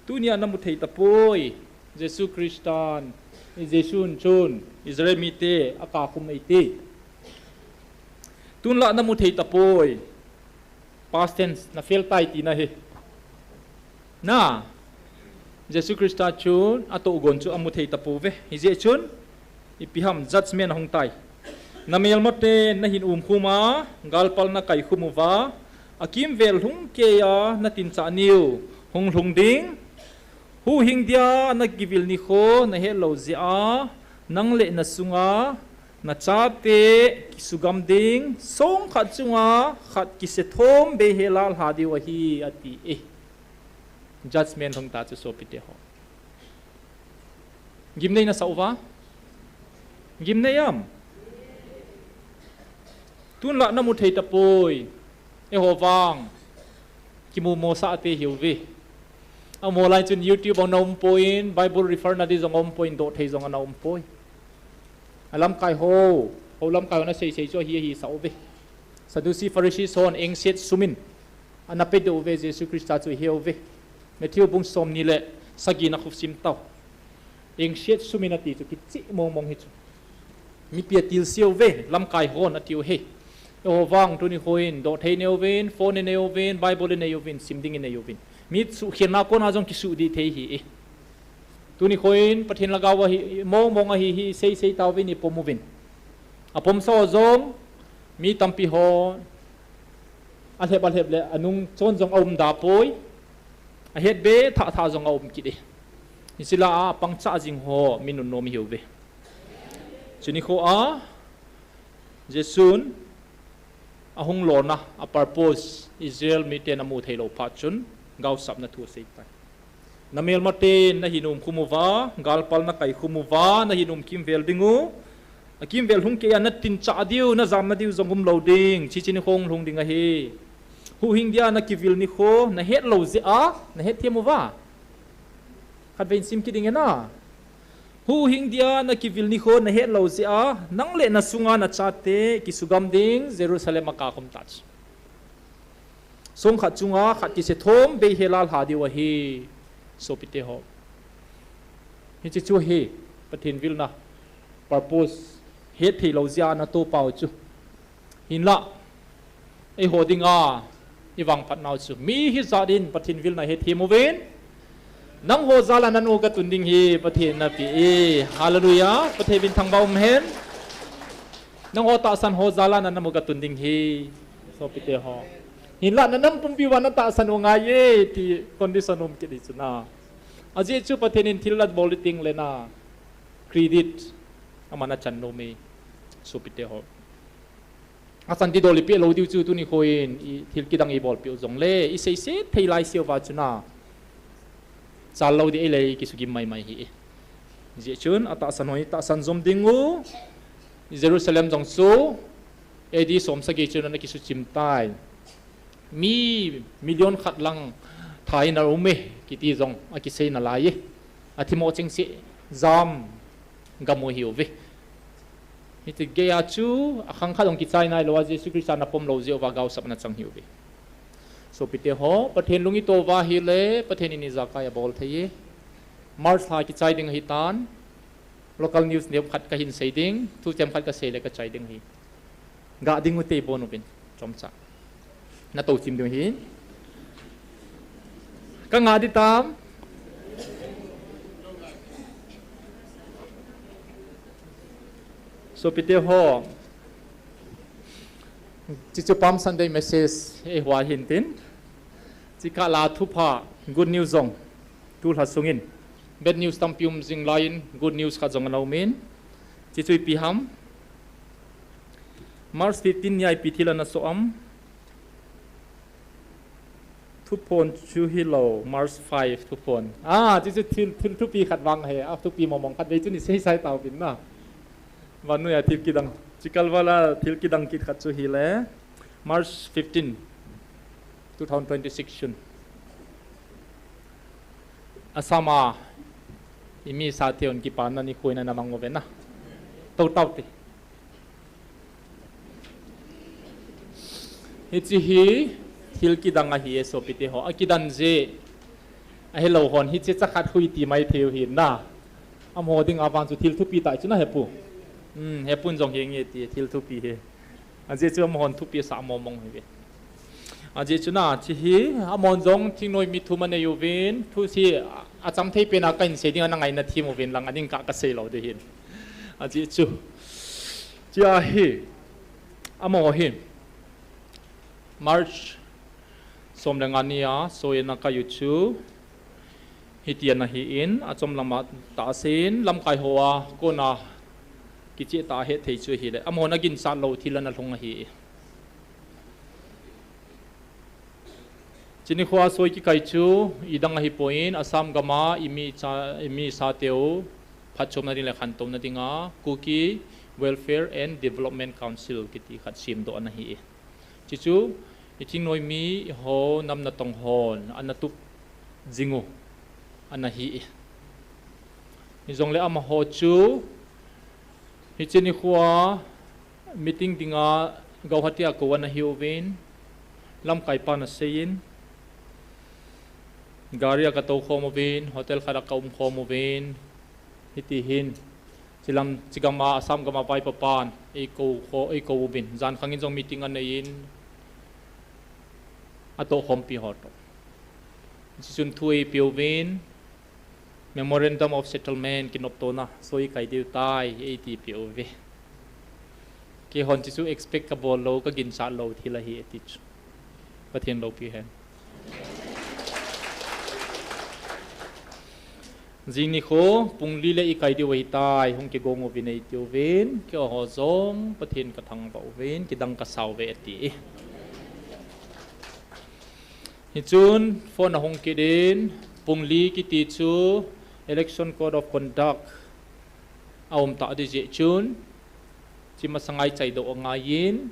Tunia namu thei tapoi, Jesu Christan, Jesun chun, Israel mite, akakhum eite. Tunla namu thei tapoi. Past tense, na fail tai tina hi. Na, Jesu Christa chun, atohgon chu amu thei tapouve. Hijeh chun, ipi ham judgment ahung tai. Namelmate nahin umkhum a, galpal nakai khum uva, akimvel lhung keiya natinchah niu, hung lhung ding. Huhhing dia nagivil nikho nahet lou jeh a, nang le nasunga, nachate kisugam ding, song khat chunga khat kisethom bei hela lha diu ahi, ati e. Judgment hung ta chu sopite ho. Gimnei nasah uva? Gimnei am? Tunla namu thei tapoi. Eiho vang. Kimu mosah te hiuve. Amo lai chun YouTube ana umpoi, Bible refer na di jong aumpoi, doh thei jong ana umpoi. Alamkai ho, hou lamkai ho nasei sei chu ahi ahi sah uve. Sadducee Pharisee hon engset sumin. Ana pedoh uve Jesu Christa chu iheuve. Matthew bung som ni le sagi na khusim tau. Engset sumin ati chu kicheh mong mong hi chu. Mipi atilse uve, lamkai hon atiu he. Eiho vang tuni kho in, doh thei nei uvin, phone nei uvin, Bible nei uvin, sim ding nei uvin. Mi suhkhelna kona jong kisuh dih thei hi e. Tuni khoin Pathen lhagao ahi, mong mong ahi hi, sei sei tauvin ipom uvin. Apomsa ho jong, mi tampi ho, alhep alhep le, anung chon jong aum da poi. Ahet be, thah thah jong aum kit e. Hiche lah a, apangcha jing ho, mi nunnom ihiuve. Chuni kho a, Jesun, ahung lona, a purpose, Israel miten amu thei lou phat chun, gaosapna thu asei tai. Na melmaten, na hin um khum uva, galpal na kai khum uva, na hin um kimvel ding u. Akimvel hung kei a na tin chah diu, na jamna diu jong um lou ding, chi chi nikho hung lhung ding ahi. Huhhing dia na kivil nikho, na het lou jeh a, na het them uva. Khatvei in sim kit ding e na. Huhhing dia na kivil nikho na het lou jeh a, nang le na sunga na chate kisugam ding, Jerusalem a kakhum tah chu. Song khat chunga khat kise thom bei hela lha diu ahi, sopite ho. Hiche chu hi, Pathen vilna, purpose, het thei lou jeh a na topa u chu. Hinlah, eiho dinga, ivangphat nau chu. Mi hijat in Pathen vilna hethem uvin. Nangho jal a nanu katun ding hi Pathen in napeh e. Hallelujah. Pathen min thangvah um hen. Nangho tahsan ho jal a nanu katun ding hi. Sopite ho. Hinlah na nam pumpi uva na tahsan u ngai e ti condition um kit di chu na. Ajeh chu Pathen in thil abol ding le na. Credit. Aman achan nom e. Sopite ho. Achan ti dol ipeh lou diu chu tuni khoin, i thil kidang ibol peh u jongle, isei se thei lai seuva chu na. Chal lou di eile kisugim mai mai hi. Jeh chun, atahsan ho, tahsan jom ding u, Jerusalem jong chu, A D som sagi chun ana kisuchim tai. Mi million khat lang thain a um e, kiti jong akisei nalai e. Athimo chengse jam gam u ahiuve. Hiti geiya chu akhang khat jong kichai nailou a Jesu Christa ana pom lou jeh uva gaosapna chang ahiuve. Sopite ho, Pathen lung ito uva ahile, Pathen in ijakai abol thei e. March lha kichai ding ahitan. Local news neokhat kahin sei ding, thuchem khat kasei le kachai ding ahi. Ga ding ute ibon uvin, chomcha. Natou chim ding ahi. Kanga di tam. Sopite ho. Chichu Palm Sunday message eiho a hintin. Chikah la thupha, good news jong. Tulha sungin. Bad news tampi um jing laiyin, good news khat jong ana umin. Chichu ipi ham. March fifteen nia ipi thil ana soh am. Thuphon chu hilou, March five thuphon. Ah, chichu thil, thil thupi khat vang ahi, athupi mong mong khatvei chu nisei sai tauvin na. Vannoiya thil kidang, chikal vala thil kidang kit khat chu hile, March fifteen, two thousand twenty-six chun. Assam a, imi sateu kipana nikho in ana mang uve na. Tou tau te. Hiche hi thil kidang ahi e sopite ho. Akidan jeh. Ahilou hon hiche chakhat hui ti mai thei u hi na. Amaho dinga vang chu thil thupi tah chu na hepu. Hmm, hepun jong hi nge ti thil thupi hi. Ajeh chu amahon thupi asah mong mong hi ve. Ajeh chu na, hiche hi, amahon jong thingnoi mi thum anei uvin, thu hi acham thei pena kahin sei ding ana ngaina thim uvin lang, ading kah kasei lou ding ahin. Ajeh chu, hiche hi, amaho hi, March som le nga nia, soh in akai u chu, hiti ana hi in, achom lama tah asein, lamkai hoa, kona kicheh tah a hetthei chu ahile, amahon aginchat lou thil ana lhung ahi. Hiche nikho a soi kikai chu, idang ahipoi in, Assam gama, imi cha, imi sateu, phatchomna ding le khantouna dinga, Kuki Welfare and Development Council kiti khat semdoh ana hi. Hiche chu, i thingnoi mi, eiho, nam natong hon, ana tup jing u, ana hi. Hijongle amaho chu, hiche nikho a, meeting dinga, Guwahati a kou ana hi uvin, lamkai pan asei in, gari a katou khom uvin, hotel khat a kaum khom uvin, hiti hin, hiche lam, hiche gama, Assam gama vaipo pan, eikou kho, eikou uvin, jan khang in jong meeting anei in, atoh khompi ho toh. Chuchun thu eipeuvin, Memorandum of Settlement kinoptona, soi kai diu tai, eiti peuve. Keihon chuchu expect kabol lou, kaginchat lou thil ahi ati chu. Pathen loupi hen. Jing nikho, pung li le ikai diu ahitai, hung kigong uvin eitiuvin, keiho jong, Pathen kathangvah uvin, kidang kasauve ati. Hichun, phone ahung kit in, pung li kiti chu, Election Code of Conduct, aum tah ding jeh chun, chi masanga ichaidoh angaiyin,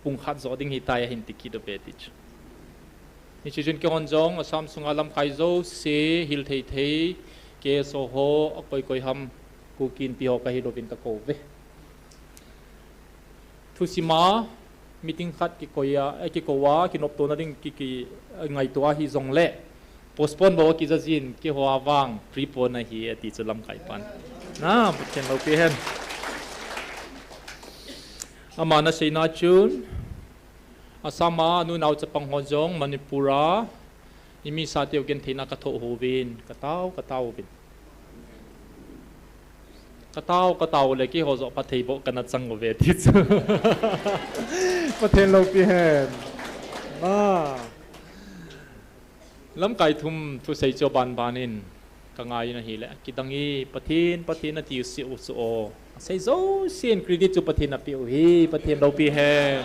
pung khat joh ding ahitai ahin ti kit uve ti chu. Hiche chun keihon jong, Assam sunga lamkai jouse, hil thei thei, K S O ho, akoi koi ham, Kuki Inpi ho kahil uvin kakou uve. Thusima, meeting khat kikoi a, eh, kikou a, kinoptona ding ki, ki, eh, ngaito ahi jongle, postpone bou akija jin, keiho a vang, prepone ahi, ati chu lamkai pan. Na, Pathen loupi hen. Aman aseina chun, Assam a, anu nao chapang ho jong, Manipur a, imisa teu gentheina kathoh uvin, katao, katao uvin. Katao, katao le keiho joh phatthei boh kana chang uve ti chu. Pathen loupi hen. Na. Lamkai thum thusei chu aban ban in kangai in ahile. Kidang e Pathen, Pathen ati u si u chu o. Asei jousen credit chu Pathen apeh u hi, Pathen loupi hen.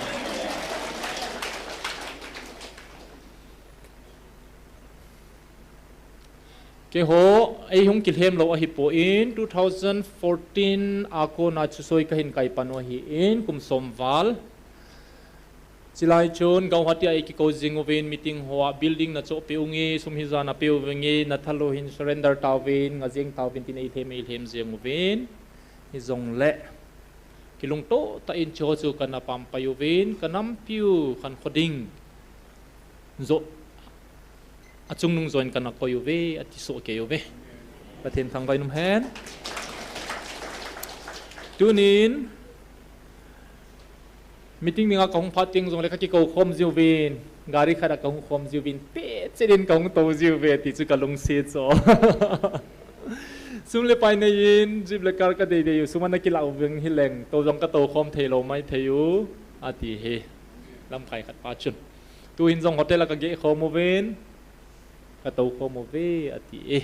Keiho, eihung kilhem lou ahipoi, two thousand fourteen a kona chu soi kahin kai pan u ahin, kum som val. Chulai chun, Guwahati a eikikou jing uvin meeting hoa, building nachohpeh unge, sum hijat napeh uvinge, nathal u hin surrender tauvin, nga jeng tauvin tin eilhem, eilhem jeng uvin. Hijongle, kilungtoh tah in chuho chu kana pampai uvin, kanampiu khankho ding joh, achungnung joh in kana koi uve, ati soh kei uve. Pathen thangvah in um hen. Tunin, meeting dinga kahung phat teng jongle kakikou khom jiuvin, gari khat a kahung khom jiuvin, pechet in kahung tou jiuve, ti chu kalungset chu. Sum le pai neiyin, jeep le car kadei dei u, sum ana kilah uving hileng, tou jong katou khom thei lou maithei u, ati hi. Lamkai khat pa chun. Tuhin jong hotel a kageh khom uvin, katou khom uve, ati e.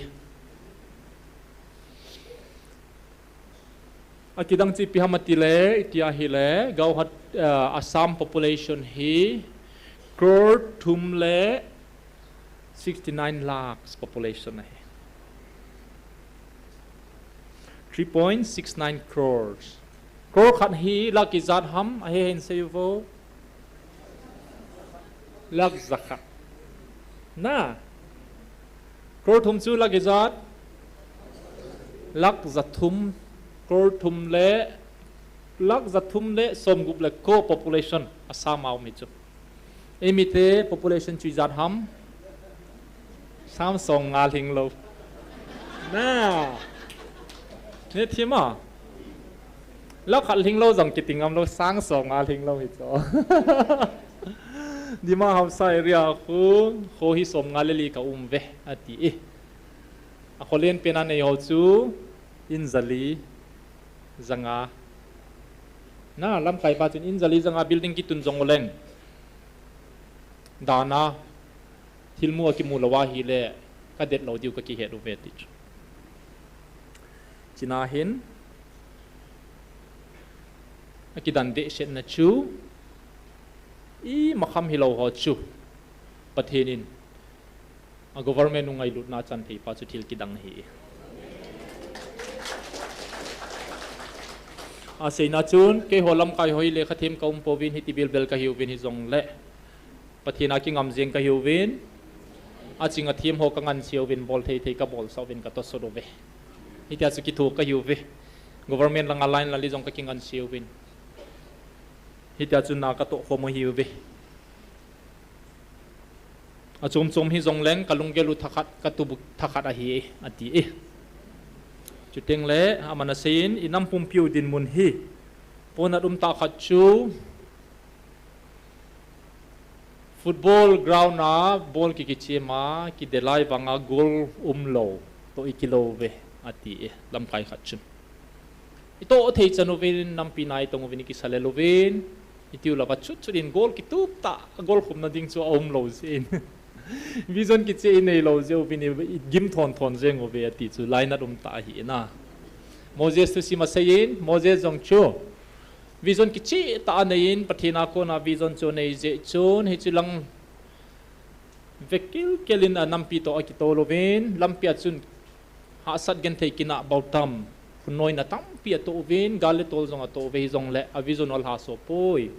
Akidang chu ipi ham atile, itia hile, Guwahati, ah, Assam population hi crore thum le sixty-nine lakhs population ahi. Three point six nine crores. Crore khat hi lakh ijat ham, ahe hin seiyu vo. Lakh jakhat. Na. Crore thum chu lakh ijat. Lakh jathum. Crore thum le, lakh jathum le somgup le ko population Assam a um hi chu. Eimite population chu ijat ham. Sang somnga lhinglou. Na. Nethim a. Lakh khat lhinglou jong kiti ngamlou, sang somnga lhinglou hi chu. Dima Hasao area khu, kho hi somnga le li ka um uve, ati e. Akholen pena neiho chu, in jali, janga. Na, lamkai pa chun in jali janga building kitun jong uleng. Dana, thilmu akimu lou ahile, kadet lou diu kakihet uve ti chu. China hin, akidan dehsetna chu, imakham hilou ho chu, Pathen in, a government u ngailutna chan thei pa chu thil kidang ahi. Aseina chun, keiho lamkai ho hi lekha them ka um pouvin hiti bilbel kahiuvin hijongle, Pathen a kingam jeng kahiuvin, aching athem ho kanganseuvin, bol thei thei kabolsah uvin katosot uve. Hitia chu kitho kahiuve. Government langa line lali jong kakinganseuvin. Hitia chu na katoh khom u ahiuve. Achom chom hijongleng kalunggel u thakhat, katup u thakhat ahi, ati e. Chuteng le, aman aseiyin, inam pumpiu dinmun hi. Ponat umtah khat chu, Football ground a ball ki kichim a, kidelai vanga goal umlou, toh ikilou ve, ati e, lamkai khat chun. Itoh thei chan uvin, nampi nai tong uvin, ikisale louvin, itiu lava chut chut in goal kitup tah, goal khumna ding chu aumlou jeh in. Vision kicheh inei lou jeh uvin, igim thon thon jeng uve, ati chu lainat um tah ahi na. Moses thusim asei in, Moses jong chu. Vision kicheh tah anei in, Pathen a kona vision chu anei jeh chun, hichu lang vekil kel in anampi toh akitoh louvin, lampi a chun hahsat genthei kinah bautam, phunnoina tampi atoh uvin, gal le tol jong atoh uve, hijongle avision u alhaso poi.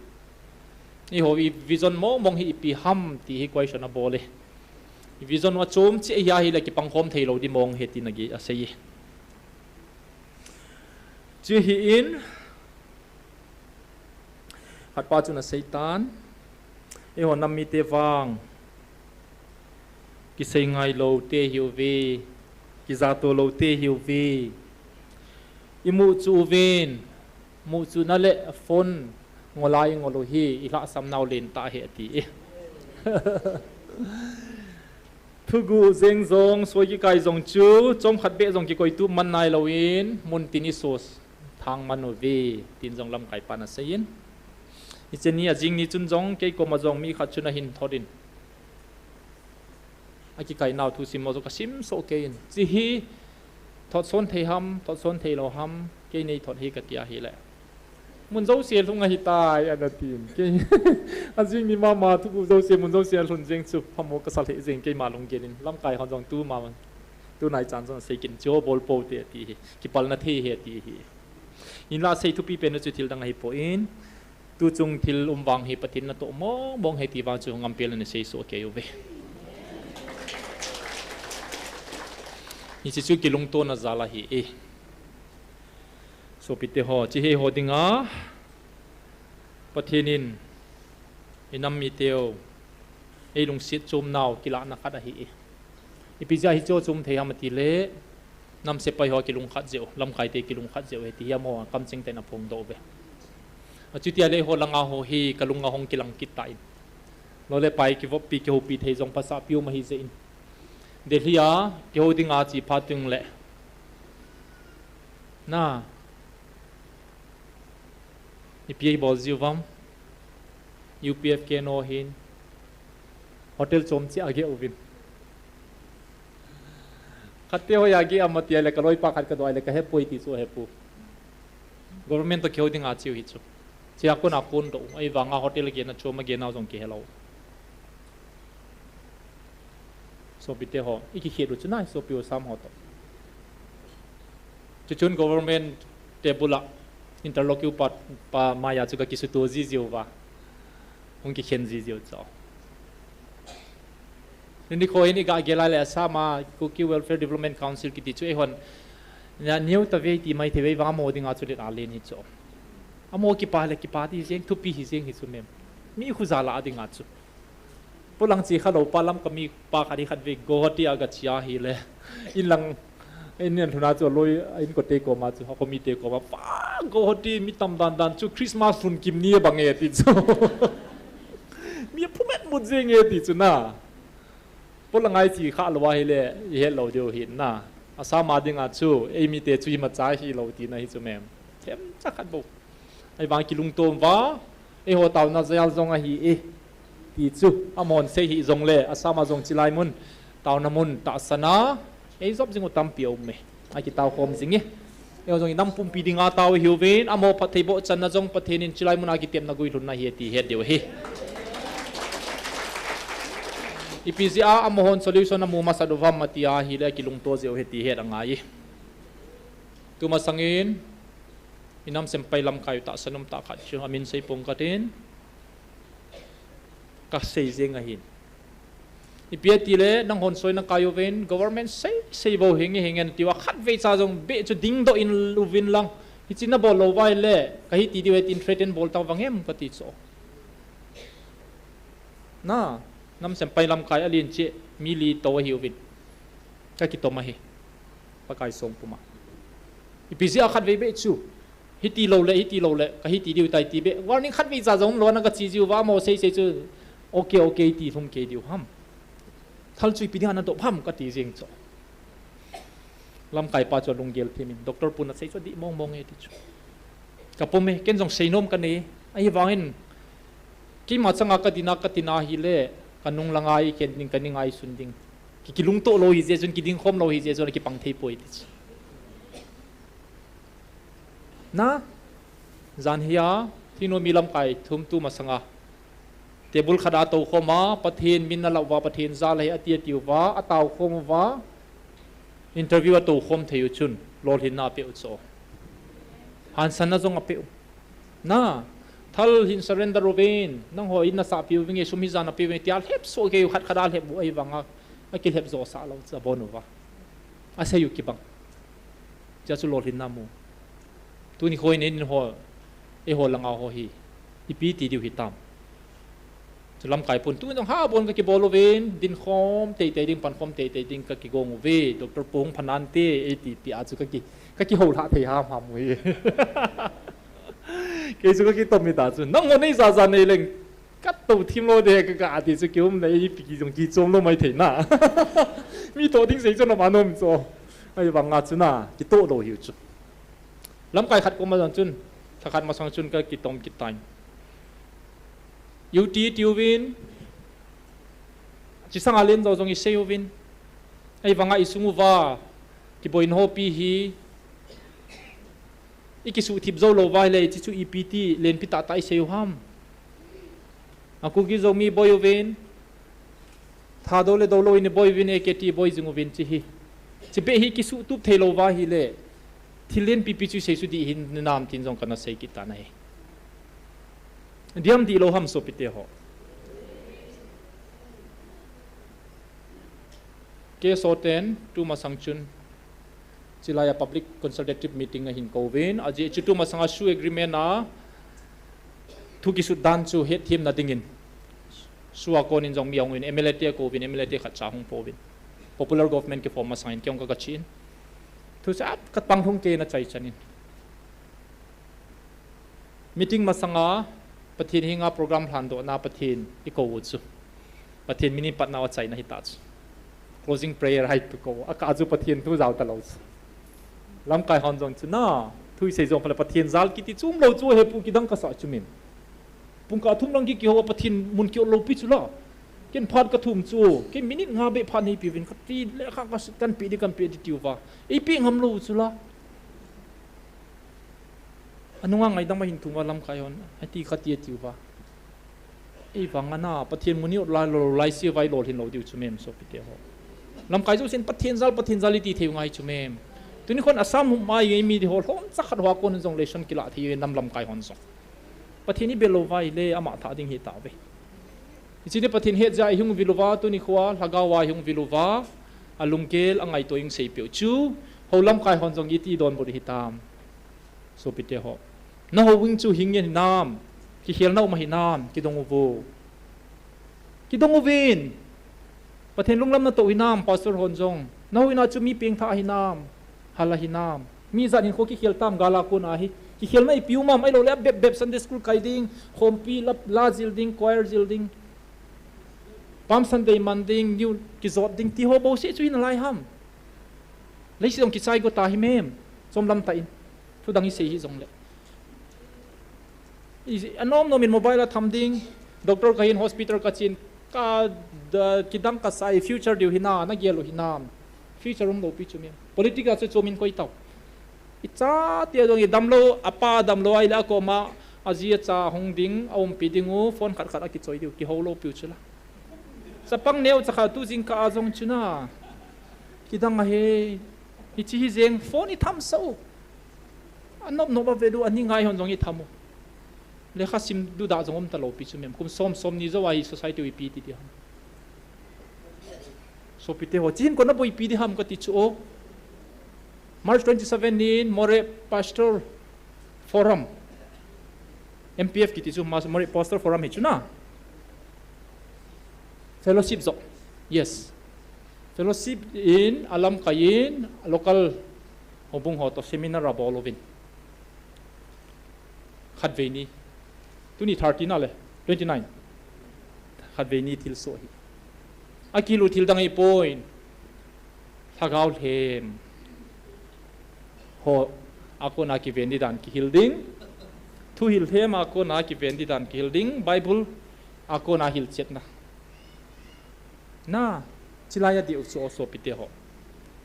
Eiho i vision mong mong hi ipi ham ti hi question abol e. I vision u achom cheh ahi ahile kipangkhom thei lou di mong hi tin agi asei e. Chu hi in, khatpa chun asei tan, eiho nam mite vang, kisei ngai lou te hiuve, kijato lou te hiuve, imu chu uvin, mu chu na le phone ngol a ingol u hi, ilhahsam nau len tah ahi ati e. Thuguh jeng jong, soi kikai jong chu, chomkhat beh jong kikoitup man nai louvin, mun tin isos thang man uve, tin jong lamkai pan asei in. Hiche ni ajing ni chun jong, kei koma jong mi khat chun ahin thot in. Akikai nau thusim mo jong kasim soh kei in. Chi hi, thot son thei ham, thot son thei lou ham, kei nei thot hi kati ahile. Mun jouse lhung ahitai, ana tin. Kei, ajing ni mama, thuguh jouse, mun jouse alhun jeng chu, phamo kasa lheh jeng keima lunggel in. Lamkai hon jong tu mama, tunai chan jong sei kin chu, bol pou te ati hi. Kipalna thei hi ati hi. Hinla sei thupi pen u chu thil dang ahipoi. Tuchung thil um vang hi Pathen natoh mong mong ahi ti vang chu ngampi le nasei soh kei uve. Hiche chu kilungtona jal ahi e. Sopite ho, chi hi ho dinga, Pathen in, inam miteu, eilungset chom nau kilahna khat ahi e. Ipi jeh a hichu chom thei ham atile, nam sepai ho kilungkhat jeh u, lamkai te kilungkhat jeh u, hiti hi amaho kamcheng tah in aphongdoh uve. Achuti ahile eiho langa ho hi kalung ahung kilang kit tan. Lou le pai kivoppi kihoupi thei jong phasah pi um ahi jeh in. Delhi a kihou dinga che phat teng le. Na. Ipi abol jiu vem. U P F keno hin. Hotel chom cheh ageh uvin. Khatte hoiya geh ham ati ahile, kaloipa khat kadoh ahile, kahepoi ti chu ahepu. Government toh kihou dinga cheu hi chu. Chea kona kondoh u, ahivanga hotel gehna chom ageh nau jong kihelou. Sopite ho, ikikhet u chu nai, sopi u sam ho toh. Chuchun government table a, interlocutor pa, pa maiya chu kakisuto jijiu va. Hung kikhen jijiu chu. Nikho hin iga gel a le Assam a Kuki Welfare Development Council kiti chu eihon. Na neo tave ti maithei vei vang amaho dinga chu let alen hi chu. Amaho kipa le kipa ti jeng thupi hi jeng hi chu mem. Mi khuja lah a dinga chu. Polang che khalou pa Lamka mi pa khat hi khatvei Guwahati a gache ahile. Inlang, in alhun a chu aloi, inkote koma chu, akhomite koma. Pa Guwahati mi tam dan dan chu Christmas lhun kim ni abang e ti chu. Mi aphumet mut jeng e ti chu na. Polang a iche khalou ahile, ihet lou diu ahin na. Assam a dinga chu, eimite chu imacha hilou tina hi chu mem. Themcha khat bou. Ahivang kilungtom uva, eiho taona jal jong ahi e. Ti chu, amahon sei hih jongle, Assam a jong chilai mun, taona mun, tahsan a, eijop jing u tampi aum e. Akitao khom jing e. Eiho jong inam pumpi dinga tao hiuvin, amaho phattheiboh channa jong Pathen in chilai mun a kitepna guilhunna ahi ti het diu ahi. Ipi jeh a amahon solution amu masat uvem ati ahile kilungto jeh u ahi ti het angai e. Tumasangin, inam sempai lamkai u tahsa nomtah khat chu, amin sei pong katin, kasei jeng ahin. Ipi atile, nanghon soi nakai uvin, government sei, sei bou hinge, hinge natiuva, khatvei cha jong beh chu dingdoh in uvin lang. Hiche nabol lou uva ahile, kahi ti diu ahi tin threaten bol tau vangem kati chu. Na, nam sempai lamkai alen cheh, mi li tou ahiuvin. Kakitom ahi. Pakai song puma. Ipi jeh a khatvei beh chu. Hiti lou le, hiti lou le, kahi ti diu tai ti beh. Warning khatvei cha jong lou na kache jiuva amaho sei sei chu. Okay, okay, ti lhum kei diu ham. Thal chu ipi dinga nadop ham kati jeng chu. Lamkai pa chu alunggel thim in, Doctor pu nasei chu adih mong mong e ti chu. Kapom e, ken jong seinom kanei. Ahivangin, keima changa kadin a, katin a hile, kanung langa ikhen ding, kaning a isun ding. Ki, kilungtoh lou hijeh chun, kiding khom lou hijeh chun, akipang thei poi ti chu. Na, jan hia, Thingnoi mi lamkai thum tu masanga. Table khat a tou khom a, Pathen min alah uva, Pathen jal ahi ati ati uva, atao khom uva, interview atou khom thei u chun, lolhinna apeh u chu. Hansanna jong apeh u. Na, thal hin surrender uvin, nangho in nasah piu vinge, sum hi jan apiu vinge, tia lhep soh kei u khat khat a lhep u ahivanga, akilhep jo sah lou chu abon uva. Asei u kibang. Chua chu lolhinna mu. Tuni khoi nei in ho, eiho langa ho hi, ipi ti diu hitam. Chu lamkai pun, tun jong ha bon kakibol uvin, din khom teitei ding, pan khom teitei ding kakigong uve, Doctor pu hung phanante, eiti ti a chu kaki, kakihou lhah thei ham ham uve. Kei chu kakitom hita chu, nangho nei jaja nei leng, katou thim lou de, ka, ka ati chu kium le, ipi kijong kichom lou mai thei na. Mi toh ding sei chu na ma nom chu. Ahivanga chu na, kitoh lou hiu chu. Lamkai khat koma jong chun, lhakhat masang chun kakitom kit tan. Iti iti uvin, chi sanga len jo jong isei uvin. Ahivanga isung uva, kiboina hopi hi, ikisuhthip jou lou uva ahile, chi chu ipi ti, lenpi tah tah isei u ham. A Kuki Zo mi boi uvin, Thadou le Doulou in iboi uvin, A K T boi jing uvin chi hi. Chi beh hi kisuhtup thei lou uva ahile, thil lenpi pi chu isei chu dih hinam tin jong kana sei kit tan ahi. Diam dih lou ham sopite ho. K S O ten, tu masang chun, chilai a public consultative meeting ahin kouvin, ajeh chu tu masanga S O E agreement a, thu kisut dan chu hetthemna dingin, S O E a konin jong mi ahung uvin, M L A te akouvin, M L A te khatcha ahung pouvin. Popular government kiform masangin kei jong ka, kachi in. Thu chu a, kapang lhung kei na chai chanin. Meeting masanga, Pathen henga program lhandohna Pathen ikou u chu. Pathen min in patna u achaina hita chu. Closing prayer a ipi kou, akah chu Pathen thu jao talou chu. Lamkai hon jong chu na, thu isei jong phat le Pathen jal kiti chu umlou chu hepu kidang kasah chu mem. Pungkah thum lang ki, kihou a Pathen mun kiot lou pi chu la. Ken phat kathum chu, ken minute nga beh phat neipi uvin, kati le kha ka, kanpe di, kanpe di tiu va. Eipe ngam lou chu la. Anunga ngaidam ahin thum uva lamkai hon, hiti kati atiu va. Ei vang ana, Pathen mun i ot lai lou, lai se vai lolhin lou diu chu mem sopite ho. Lamkai jousen Pathen jal, Pathen jal iti thei u ngai chu mem. Tuni khon Assam hung mai mi di ho, lhomcha khat hoa kon jong lesson kila thei nam lamkai hon jong. Pathen i bel lou vai le, ama tha ding hi tave. Hiche ni Pathen hetjeh a i hung vil uva, tuni khoa, lhagao a i hung vil uva, alunggel, angaito i hung seipeh u chu, ho lamkai hon jong iti donbut hitam. Sopite ho. Na houin chu hing ngen hinam, kikhelna um ahinam, kidong uvo. Kidong uvin. Pathen lunglam natoh hinam, pastor hon jong. Na houin a chu mi pengthah ahinam, hal ahinam. Mi jat hinkho kikhel tam, gal a kon ahi. Kikhelna ipi um am, ahilou le bep bep Sunday school kai ding, khompi la, la jil ding, choir jil ding. Palm Sunday man ding, niu kijot ding, ti ho bouseh chu hinalai ham. Leiset jong kichai go ta hi mem, chomlam tah in. Thu dang i sei hi jongle. I, anom nom in mobile a tham ding, doctor kahin, hospital kachin, ka, da, kidang kasai, future diu hina, nagel u hinam. Future um lou pi chu mem. Politics a chu chomin koi tau. I chate jong i damlou, apa damlou ahile akoma, aji acha hung ding, aumpi ding u, phone khat khat akichoi diu, kihou lou piu chu la. Chapang neo chakha tu jingkah a jong chu na. Kidang ahi, hiche hi jeng phone i tham sah u. Anop nop a ve diu, ani ngai hon jong i tham u. Lekha sim duda jong um talou pi chu mem. Kum som, somni jou a hi society u ipi ti di ham. Sopite ho, hiche hin kona boipi di ham kati chu o. March twenty seven nin Moreh Pastor Forum. M P F kiti chu, Mas-, Moreh Pastor Forum hi chu na. Fellowship jo. Yes. Fellowship in alamkai in local houbung ho to seminar abol uvin. Khatvei ni. Tuni thirty na le, twenty nine. Khatvei ni thilsoh hi. Akihil u thil dang ahipoi. Lhagao lhem ho a kona kiven di dan kihil ding. Thuhil lhem a kona kiven di dan kihil ding. Bible a kona hilchetna. Na, chilai a dih u chu o sopite ho.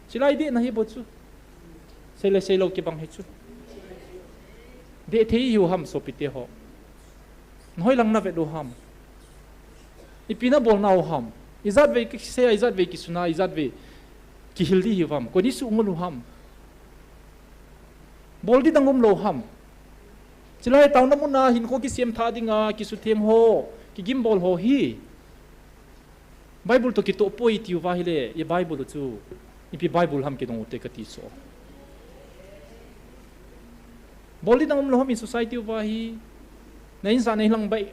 Chilai dihna hi bou chu. Sei le sei lou kibang hi chu. Dih thei hiu ham sopite ho. Nahoi lang na vet u ham. Ipi na bol nau ham. Ijat vei kisei a, ijat vei kisuna, ijat vei kihil di hiu ham. Koi ni suh ngol u ham. Bol di dang um lou ham. Chilai taona muna hinkho kisem tha dinga, kisutheng ho, kigim bol ho hi. Bible to kitoh poi tiu va hile, i Bible u chu, ipi Bible ham kidong u te kati so. Bol di dang um lou ham i society u va hi, na insa na hilang bai,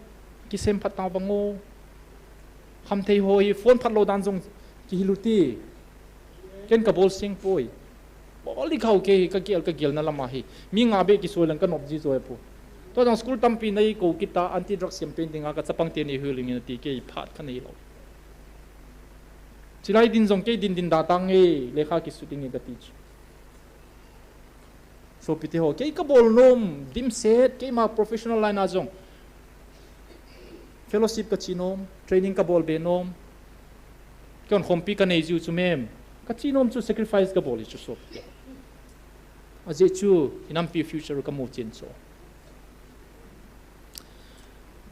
kisem phat ta vang o. Khamthei ho hi, phone phat lou dan jong kihil u ti. Ken kabol seng poi. Bol di khau kei hi kagel, kagelna lama hi. Mi nga beh kisoi leng kanop ji joi poi. Tua jong school tampi nei kou kita anti drug campaign dinga kachapang teni huling in ati kei phat kanei lou. Chilai din jong kei din din da tang e, lekha kisut ding e kati chu. Sopite ho, kei kabol nom, dimset, keima professional line a jong. Fellowship kache nom, training kabol be nom. Kei hon khompi kanei jiu chu mem. Kache nom chu sacrifice kabol hi chu sopite ho. Ajeh chu, inampi future kamu chen chu.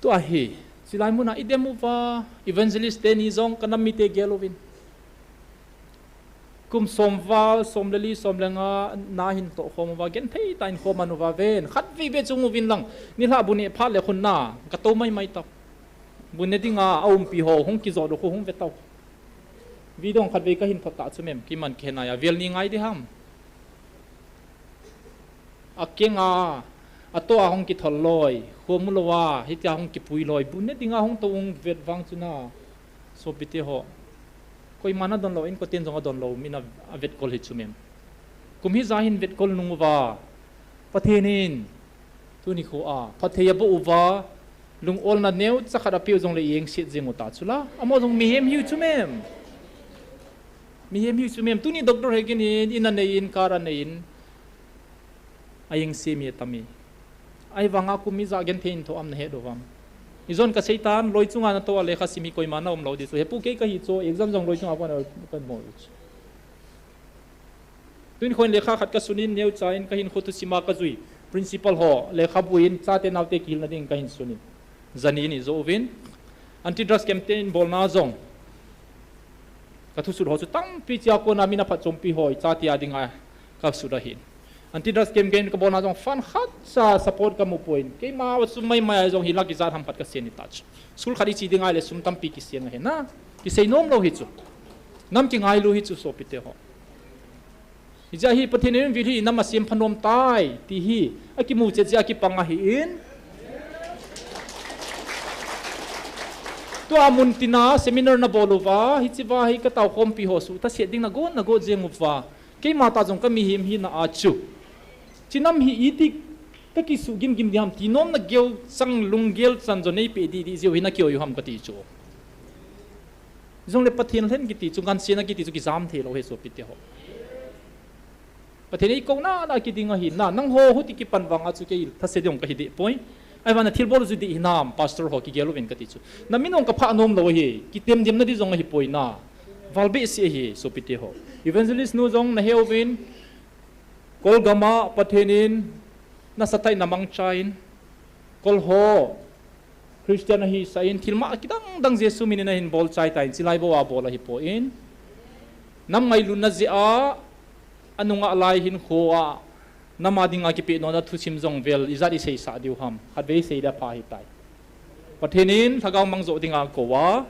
Tua hi, chilai muna idem uva, evangelist teni jong kanam mite gel uvin. Kum som val, som le li, som le nga, na hin toh khom uva, genthei tah in khom an uva ven. Khatvei beh chung uvin lang, nilhah bu neh phat le khun na, katou maimai tau. Bu ne dinga, aumpi ho, hung kijot u khu hung ve tau. Video khatvei kahin thot tah chu mem, keiman kihena a, vel ni ngai di ham. Akeng a, atoh a hung kithol loi, khomu lou a, hitia hung kipui loi, bu ne dinga hung tou hung vet vang chu na, sopite ho. Koiman adon lou, inkoten jong adon lou, min a, avetkol hi chu mem. Kum hija hin vetkol nung uva, Pathen in, tuni kho a, phatthei aboh uva, lung olna neocha khat apeh u jongle i engset jeng u ta chu la, amaho jong mihem hiu chu mem. Mihem hiu chu mem, tuni Doctor Hegin in, in anei in, car anei in, a engse mi atam e. Ahivanga kum ija genthei in thoh am nahet u vam. Ijon kasei tan, loi chunga natou a lekha sim hi koima na um lou di chu. Hepu kei kahi chu, exam jong loi chunga kona kamu u chu. Tun khon lekha khat kasun in, neocha in kahin kho thusim a kajui. Principal ho, lekhabu in, chate naote kihilna ding kahin sun in. Jani ni jo uvin. Anti drugs campaign bolna jong. Kathusut ho chu tampi chia kona min aphatchompi ho, chate a dinga kasut ahin. Anti drugs campaign kabolna jong fund khatcha support kamu poi. Keima sum maimai a jong hi lakh ijat ham khat kasen in touch. School khat iche dinga le sum tampi kiseng ahi na. Kisei nom lou hi chu. Nam kingailu hi chu sopite ho. Hijeh a hi Pathen in vil hi inam asem pha nom tai, ti hi akimu chet jeh a kipang ahin. Tua mun tina seminar nabol uva, hiche va hi katao khompi ho suhthase ding nagot, nagot jeng uva. Keima tah jong kamihem hina a chu. Chinam hi iti kakisuh gimgim ding ham ti nom nagel chang lunggel chan jo neipeh didi jeh u hi nakihoi u ham kati chu. Jongle Pathen lhen kiti chu, ngansena kiti chu kijam thei lou hi sopite ho. Pathen in eikouna na kiding ahi na, nangho huti kipan vanga chu kei thase ding kahi deh poi. Ahivanga thilbol u chu dih hinam, pastor ho kigel uvin kati chu. Namin jong kaphah nom lou ahi, kitemdemna di jong ahipoi na. Val behseh ahi, sopite ho. Evangelist nu jong nahe uvin, Kolgam a Pathen in nasatah in namangcha in, Kol ho, Christian ahisah in, thilmah kidang dang Jesu min in ahin bolchai tan, chilai bou a bol ahipoi. Nam ngailutna jeh a, anung a lai hinkho a, nam a dinga kipeh nom a thusim jong vel, ijat iseisah diu ham, khatvei sei le apha ahitai. Pathen in lhagao mang jo dinga akou a,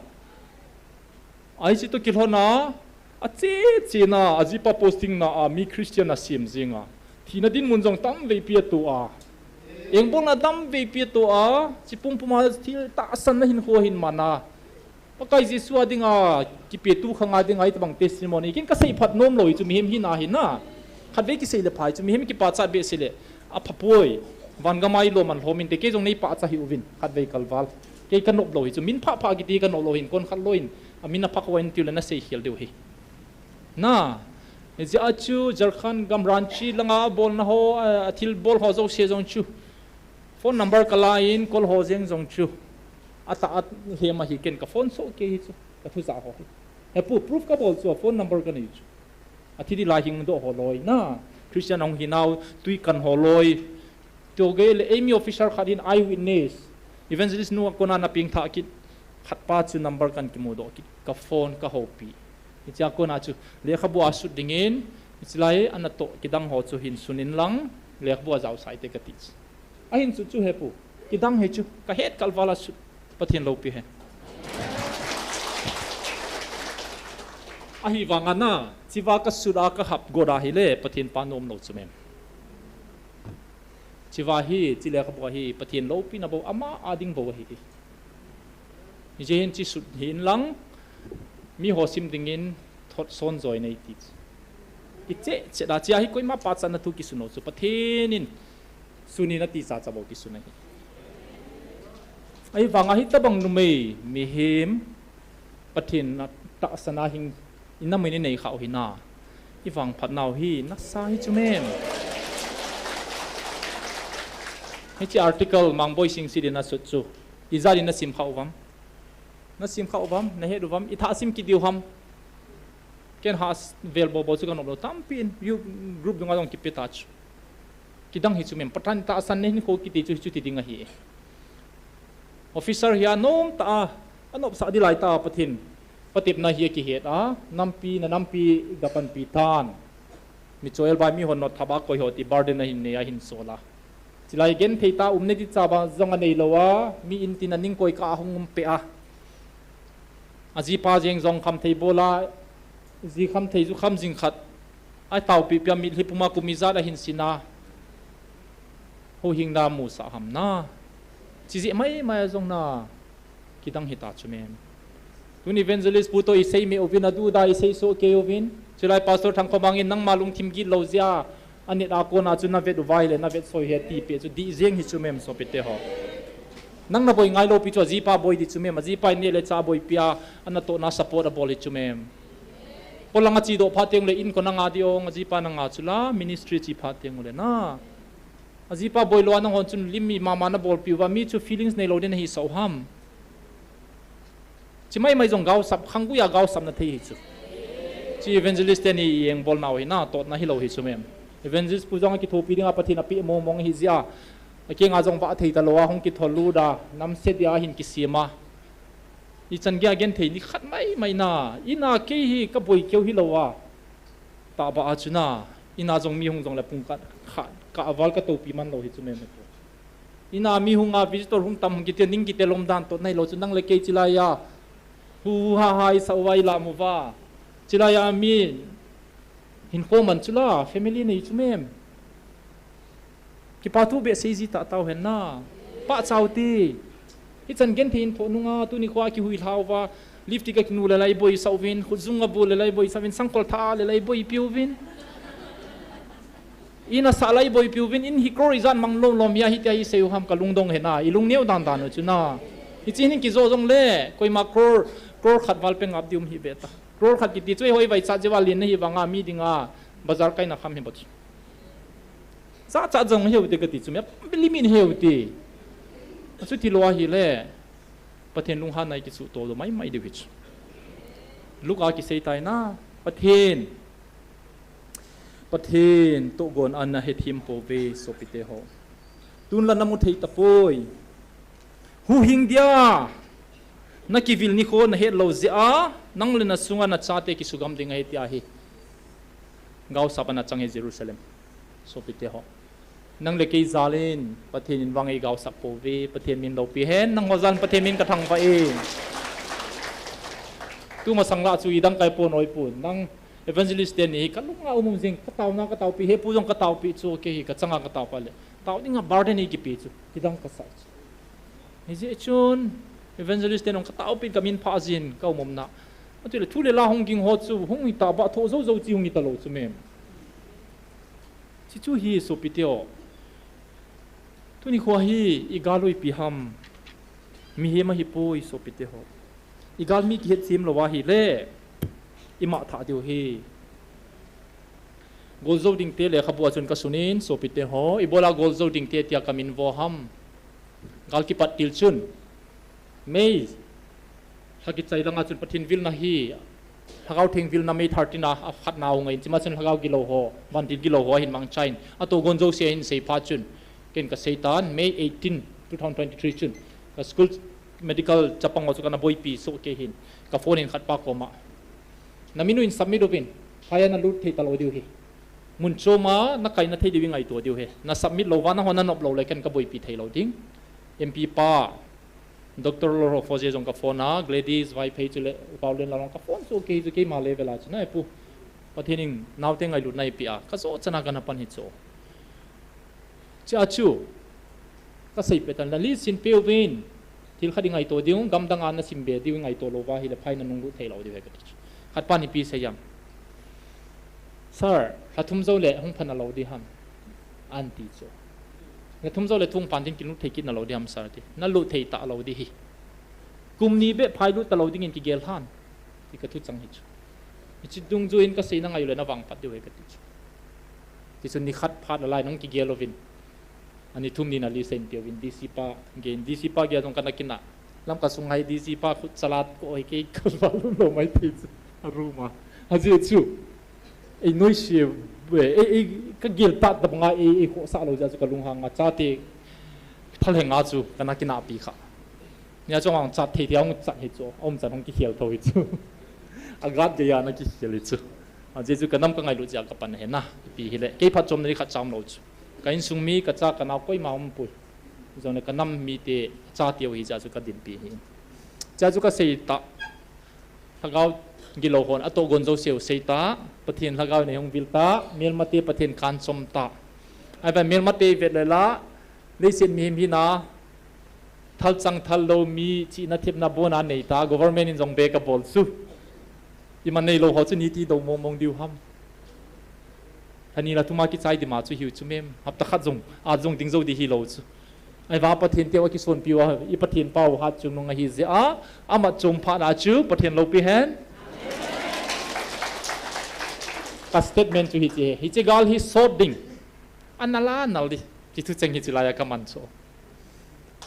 Ahi chu toh kilhon a, ache chena, ajipa posting na a, mi Christian asem jeng a. Thina dinmun jong tamveipi atoh a. Engbolna tamveipi atoh a, chi pumpum a thil tahsanna hinkho ahin man a. Pakai Jesu a dinga, kipetu khang a dinga, hitobang testimony. Ken kasei phat nom lou hi chu mihem hina ahi na. Khatvei kisei le pha hi chu mihem kipachat behseh le. Apha poi. Van gam a ilom man lhom inte kei jong neipachat hih uvin. Khatvei kalval. Kei ka nop lou hi chu, min phah phah kiti ka nop lou hin, kon khat lou hin, a min a phah kho in tiu le na sei khel diu hi. Na, hijeh a chu Jharkhand gam Ranchi langa a bolna ho, a, a thil bol ho jouse jong chu. Phone number ka la in, call ho jeng jong chu. A ta a hem a hi ken ka phone soh kei hi chu, ka thu ja ho hi. He pu, proof ka bol chu, a phone number ka nei chu. A thi di lai hing doh ho loi na. Christian hong hi nau, tui kan ho loi. Tio gei le, eimi officer khat hin eyewitness. Evangelist nu a kona na ping tha kit. Khat pa chu number kan kimu doh kit. Ka phone ka hopi. Hichea kona chu, lekhabu a sut dingin. Hichi lai, ana toh kidang ho chu hin sun in lang. Lekhabu a jao sai te ka ti chu. Ahin chu chu he pu. Kidang he chu. Ka het kal vala chu. Pathen loupi he. Ahivanga na, chiva ka sut a ka hap got a hile, Pathen pa nom lou chu mem. Chiva hi, chi lekhabu hi, Pathen loupina bou, ama a ding bou ahi. Hijeh hin chi sut hin lang, mi ho sim dingin, thot son joi nei ti. Kiche, che da chia hi koima pachatna thu kisun lou chu. Pathen in sun in ati cha cha bou kisun ahi. Ahivanga hitabang numei, mihem, Pathen na tahsan a hing, ina min i nei khau hi na. I vangphat nau hi, nasa hi chu mem. Hichi article Mangboi Singsit in a sut chu. Ijat in na sim khau vam. Na sim khau vam, na het u vam, i tha sim kit diu ham. Ken ha s-, vel bo bo chu ka nop lou tampi in, you group dunga jong kipe ta chu. Kidang hi chu mem, Pathen tahsan nei hin kho kiti chu, chu ti ding ahi. Officer hi a nom ta a, a nop sa di lai ta Pathen. Patepna hi a kihet a, nampi na nampi ga panpi tan. Mi choel bai mi hon not thaba koi ho ti burden a hin nei a hin sola. Chilai genthei ta umna di chaba jong a nei lou a, mi in tin a ning koi ka a hung um pe a. A jipa jeng jong kham thei bola, ji kham thei ju kham jing khat. A taupi pia mitlhi puma kum ijat a hin sina. Ho hing da mu sa ham na. Chi ji mai mai a jong na. Kidang hita chu mem. Tun evangelist pu to i sei me uvin a du da i sei so ke uvin. Chulai pastor Thangkhomang in nangma lungthim git lou jia. A nit a kona chu na vet u vai le na vet soi he ti pe chu di jeng hi chu mem sopite ho. Nang na boi ngai lou pi chu a jipa boi di chu mem. A jipa in ne le cha boi pia. A na to na support a bol hi chu mem. Polanga chi do pha teng le in ko na nga di ong a jipa na nga chu la ministry chi pha teng le na. A jipa boi lou a nang hon chun lim mi mama na bol piu va mi chu feelings nei lou den hi so ham. Chi mai mai jong gaosap, khanggui a gaosap na thei hi chu. Chi evangelist te ni i eng bol nau hi na, tot na hi lou hi chu mem. Evangelist pu jong a kithopi ding a Pathen a pi mong mong hi jia. A kenga jong va thei ta lou a hung kithol lu da, nam se dia hin kisima. I chan gei a genthei ni khat mai mai na, ina kei hi ka boi keu hi lou a. Taba a chu na, ina jong mi hung jong le pung khat, khat, ka aval ka topi man lou hi chu mem. Ina mi hung a visitor hung tam hung kiti ning kite lom dan to nai lou chu nang le kei chilai a. Hu ha ha i sa u va i la mu va. Chilai a mi hin ko man chu la, family nei chu mem. Kipa thu behseh ji ta tau hen na. Pa chau ti. Hichan genthei in tho nunga tuni khoa kihui lhau va. Lipstick a kinu le lai boi sa uvin, khut jung a bu le lai boi sa uvin, sangkol tha le lai boi piu vin. Ina sa lai boi piu vin, in hi crore ijat mang lom lom hia hitia hi sei u ham ka lungdong hen a. I lung neo dan dan u chu na. Hichi hin kijo jong le, koima crore, crore khat val pe ngap di um hi be ta. Crore khat kiti chu hoi vai cha jewa lin na hi vanga mi dinga bazar kai na kham hi bot. Cha cha jong heu te kati chu me, limit heu te. Achu ti lou a hi le. Pathen lunghan nai kichu to do mai mai deu hi chu. Luka kisei tai na, Pathen. Pathen tohgon ana hethim po ve sopite ho. Tun la na mu thei ta poi. Huhhing dia, na kivil nikho na het lou jeh a, nang le na sunga na chate kisugam ding ahi tia hi. Gaosap ana chang hi Jerusalem. Sopite ho. Nang le kei jal in, Pathen in vang ei gaosap po ve, Pathen min loupi hen, nang ho jal in Pathen min ka thangvah e. Tuma sang la chu i dang kai pon oi pon, nang evangelist te ni hi ka lunga um um jing, ka tauna ka taupi, he pu jong ka taupi chu, kei hi ka changa ka taupa le. Tau dinga burden i kipe chu, kidang ka sa chu. Hijeh chun, evangelist te nong ka taupi ka min pha jin, ka um um na. Atu le thu le la hung ging ho chu, hung i ta ba tho zo zo chi hung i ta lou chu mem. Chi chu hi sopite o. Tuni khoa hi i galui pi ham. Mihem ahipoi sopite ho. I galmi kihetchem lou ahile, ima thah diu ahi. Goljou Dingte lekhabu a chun kasun in sopite ho, ibola Goljou Dingte tia kamin vo ham. Gal kipat til chun, May, lha kichai langa chun Pathen vilna hi, Lhagao Theng vilna May thirteen a, akhatna ahung ahin, chima chun Lhagao gilou ho, vantil gilou ho ahin mangcha in, atoh gon jouse ahin seiphat chun, ken kaseitan, May eighteen, two thousand twenty-three chun, ka school medical chapang ho chu kana boipi soh kei hin, ka phone in khatpa koma, namin u in submit uvin, phai a nalut thei talou diu ahi. Mun choma nakaina thei diu ngaito diu ahi. Na submit louva nahon nanop lou le ken kaboipi theilou ding. M P pa, Doctor Lorho Foje jong ka phone a, Gladys Vaiphei chule Paulin la jong ka phone chu kei chu keima level a chu nai pu. Pathen in naote ngailutna eipeh a, kajo chana kana pan hi chu. Chea chu, kasei peh tan, nali sin peuvin, thil khat i ngaito diu, gamdang a nasim be diu i ngaito louva ahile phai nanung lut theilou diu ahi kati chu. Khatpan ipi sei ham. Sir, lha thum jou le hung pha nalou di ham. Anti chu. Lha thum jou le thum pan ding kilut thei kit nalou di ham sir ti. Nalut thei talou di ahi. Kum ni beh phai lut talou dingin kigel lhan. Ti kathu chang hi chu. Hiche dungjuiyin kaseina ngai ule navangphat diu ahi kati chu. Tichun nikhat phat lalai nung kigel uvin. Ani thum ni nali sen peuvin D C pa gen, D C pa gel jong kana kinah. Lamka sunga hi D C pa khut chalat ko hi kei kalval lou mai thei chu. A room a. Ajeh chu. Ei noise, ei, ei, kagel tah tah banga ei, ei khohsah lou jeh chu kalunghang a chate thalheng a chu kana kinahpi kha. Nia chong ang chat thei thei ang chat hi chu, aum chan hung kikhel tho hi chu. Agat geiya nakikhel hi chu. Ajeh chu kanam kangailut jeh a kapan ahi na, ipi hile. Kei phatchomna ding khat cha umlou chu. Ka insung mi, kacha kanao koima umpoi. Jongle kanam mite chate u hi jeh a chu kadinpi ahi. Chea chu kasei ta. Lhagao gilou hon atoh gon jouse u sei ta, Pathen Lhagao in eihung vil ta, melmate Pathen kanchom ta. Ahivang melmate ivet le la, leiset mihem hina, thalchang thallou mi chihna thepna bon a nei ta, government in jong be kabol chu. Ima neilou ho chu niti dou mong mong diu ham. Lha ni lha thum a kichai dima chu hiu chu mem, hapta khat jong, a jong ding jou di hilou chu. Ahivang Pathen teu akisonpiu a, i Pathen pau hat chungnung ahi jeh a, amat chom phatna chu Pathen loupi hen. Ka statement chu hiche, hiche gal hi sot ding. Ana la nal di. Ti thu cheng hiche laiya kaman chu.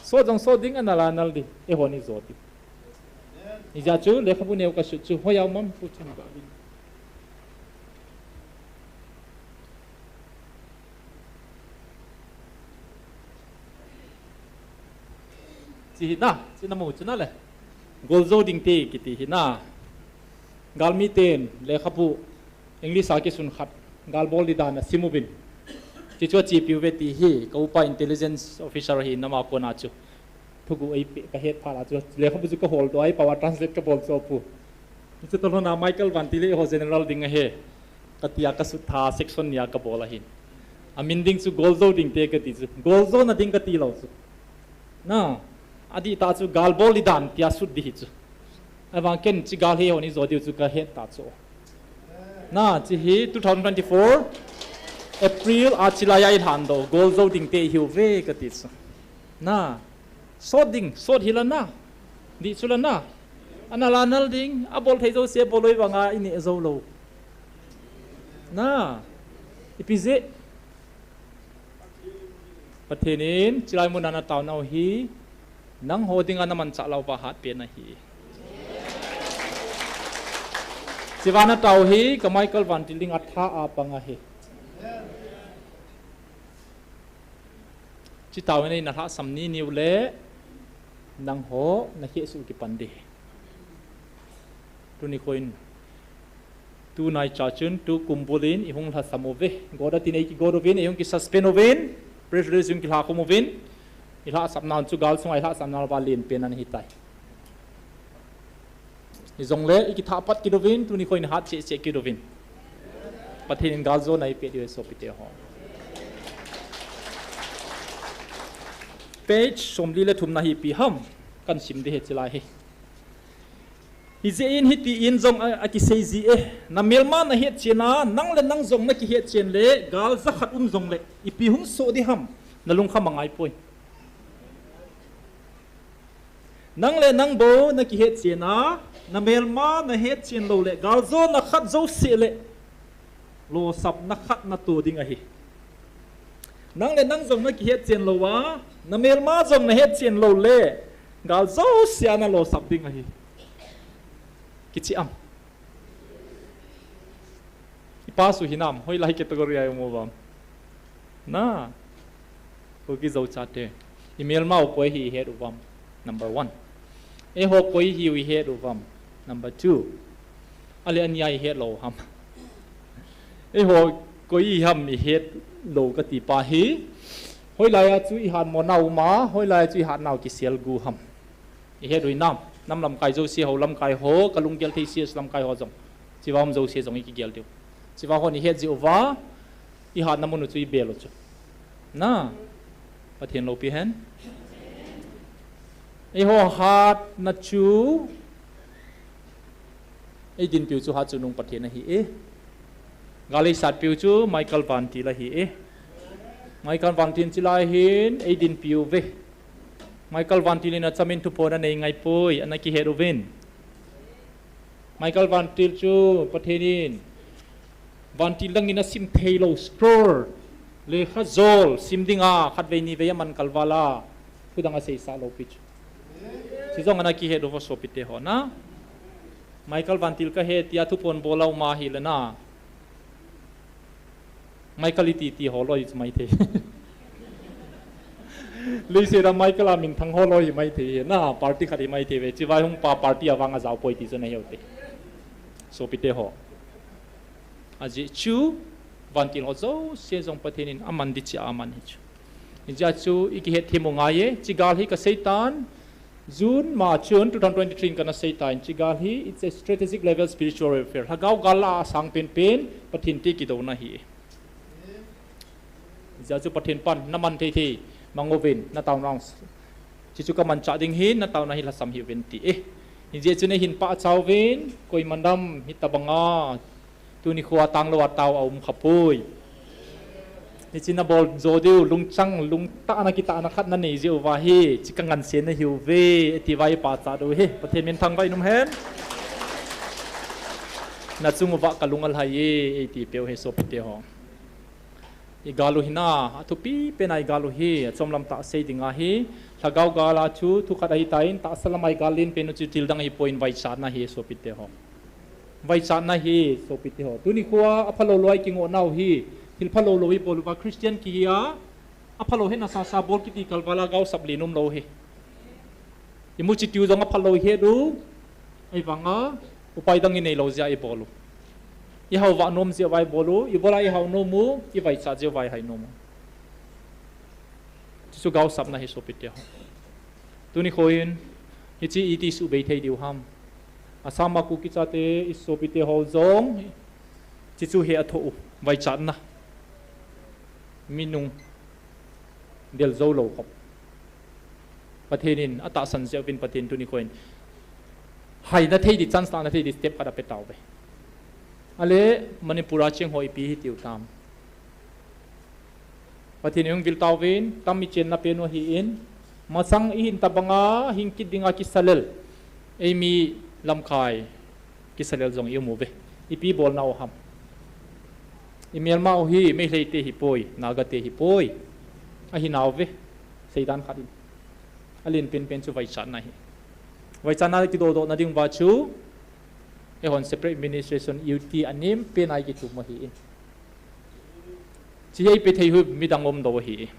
Sot jong sot ding, ana la nal di. Eihon ijo di. Hijeh chun lekhabu neo kasut chu hoiya um am pu chun ba. Chi hi na, chi namu chu nale. Goljou Dingte kiti hi na. Galmi ten lekhabu English a kisun khat, gal bol di dan asim uvin. Chi chu achepiu ve ti hi, ka upa intelligence officer hi nama kona chu. Thugu eipeh kahet phat a chu, lekhabu chu kahol doh a, eipao a translate kabol chu pu. Hichu tolhon a Michael Vantil eiho general ding ahi. Katia kasut tha section nia kabol ahin. Amin ding chu Goljou Dingte kati chu. Goljou na ding kati lou chu. Na, adih tah chu gal bol di dan tia sut di hi chu. Ahivang ken chi gal hi hon ijo diu chu kahet ta chu. Na, chi hi two thousand twenty-four April a chi laiya ilhan doh, Goljou Dingte ihiu ve kati chu. Na, sot ding, sot hi la na. Dih chu la na. Ana la nal ding, abol thei jouse bol lou vanga ineh jou lou. Na, ipi jeh. Pathen in, chilai mun a nataonau hi, nangho dinga namanchah lauva hatpen ahi. Chiva natao hi, ka Michael Vantil dinga tha a pang ahi. Chitaovin eina lhahsam ni niu le, nangho nakhehsuh kipan di. Tuni khoin, tunaicha chun, tukum bulin, ihung lhasam uve. Goda tin eikigot uvin, ihung kisuspend uvin, press release ihung kilhakhum uvin, ilhahsapna chu gal sunga ilhahsapna uva lenpen ana hitai. Hijongle, ikithah pat kit uvin, tuni khoin hat cheh cheh kit uvin. Pathen in galjona eipeh diu ahi sopite ho. Page somli le thumna hi ipi ham, kahin sim di ahi chilai hi. Hijeh in hitin jong a, akisei ji e, namelma nahetchen a, nang le nang jong nakihetchen le, gal jakhat um jongle, ipi hung soh di ham, nalungkham angaipoi. Nang le nang bou na kihetchen a, na melma na hetchen lou le, galjona khat jouse le, losapna khat na to ding ahi. Nang le nang jong na kihetchen lou a, na melma jong na hetchen lou le, gal jouse a na losap ding ahi. Kichi am. I pass u hinam, hoilai category a i um uvam? Na. Kuki Zo chate. I melma u koi hi i het uvam? Number one. Eiho koi hi u i het uvam? Number two. Ale ania i het lou ham? Eiho koi i ham i het lou kati pa hi. Hoilai a chu i hatmo nau ma, hoilai a chu i hatnau kisel gu ham? I het u hinam, nam lamkai jouse, hou lamkai ho, ka lunggel thei C S lamkai ho jong. Chiva um jouse jong i kigel diu. Chiva hon i het jeh uva, i hatna mun u chu i bel u chu. Na, Pathen loupi hen. Eiho hatna chu, ei dinpiu chu Hatchungnung Pathen ahi e. Gal ei satpiu chu Michael Vantil ahi e. Michael Vantil chilai hin ei dinpiu ve. Michael Vantil in achamin thuphon anei ngai poi, ana kihet uvin. Michael Vantil chu Pathen in vantil dang in asim thei lou scroll, lekha jol, sim dinga khatvei nivei aman kalval a, thu dang aseisah lou pi chu. Chujong ana kihet uvo sopite ho na. Michael Vantil kahe tia thuphon bol a um ahi le na. Michael iti ti ho loi chu mai thei. Leiset a Michael a minthang ho loi hi mai thei na, party khat hi mai thei ve. Chivai hung pa party a vang ajao poi ti chu na heu te. Sopite ho. Ajeh chu, vantil ho jouse jong Pathen in aman di chi a aman hi chu. Hijeh a chu i kihet them u ngai e, chi gal hi ka seitan, June ma chun two thousand twenty-three in kana seitan, chi gal hi, it's a strategic level spiritual warfare. Lhagao gal a asang penpen, Pathen te kidouna hi e. Hijeh a chu Pathen pan, na man thei thei, mang uvin, na tauna. Chi chu ka manchah ding hin, na tauna hi lhasam hih uvin ti e. Hijeh chun eihin pachat uvin, koiman dam, hitabanga, Tuni khoa tang lou a tao a um khapoi. Hichi na bol jo diu, lungchang, lungtahna kitahna khat na nei jeh uva hi, chi ka ngansen na hiu ve, eti uva i pachat u hi, Pathen min thangvah in um hen. Na chung uva ka lung alhai e, eiti peu hi sopite ho. I gal u hi na, athupi pen a i gal u hi, achom lam tah sei ding ahi, lhagao gal a chu, thu khat ahi tan, tahsa lam a i gal len pen u chu thil dang ahi poi in vaichatna hi sopite ho. Vaichatna hi, sopite ho. Tuni khoa, aphalou lou a i kingoh nau hi, thil phalou lou i bol uva Christian kihi a, aphalou hetna sasa bol kiti kalval a gaosap len um lou hi. I muchi tiu jong aphalou i het u, ahivanga, upai dang i nei lou jeh a i bol u. I hao vah nom jeh uva i bol u, i bol a i hao nom u, i vaichat jeh uva i hai nom u. Chuchu gaosapna hi sopite ho. Tuni khoin, hichi iti subei thei diu ham. Asam a Kuki chate i sopite ho jong, chichu hi athoh u, vaichatna. Minung del jou lou khop. Pathen in atahsan jeh uvin Pathen tuni khoin. Haina thei di, chance tahna thei di, step khat ape tauve. Ale, Manipur a cheng ho ipi hitiu tam. Pathen in hung vil tauvin, tam i chenna pen u ahin, masang i hin tabanga, hing kit dinga kisalel. Eimi lamkai, kisalel jong i um uve. Ipi bolna u ham. I melma u hi, Meitei te hi poi, Naga te hi poi. Ahi nauve, seidan khat in. Alen penpen chu vaichatna hi. Vaichatna kidodoh na ding uva chu, eihon separate administration U T anem pen a i kitum u ahin. Chi hi eipeh thei u midang um lou ahi.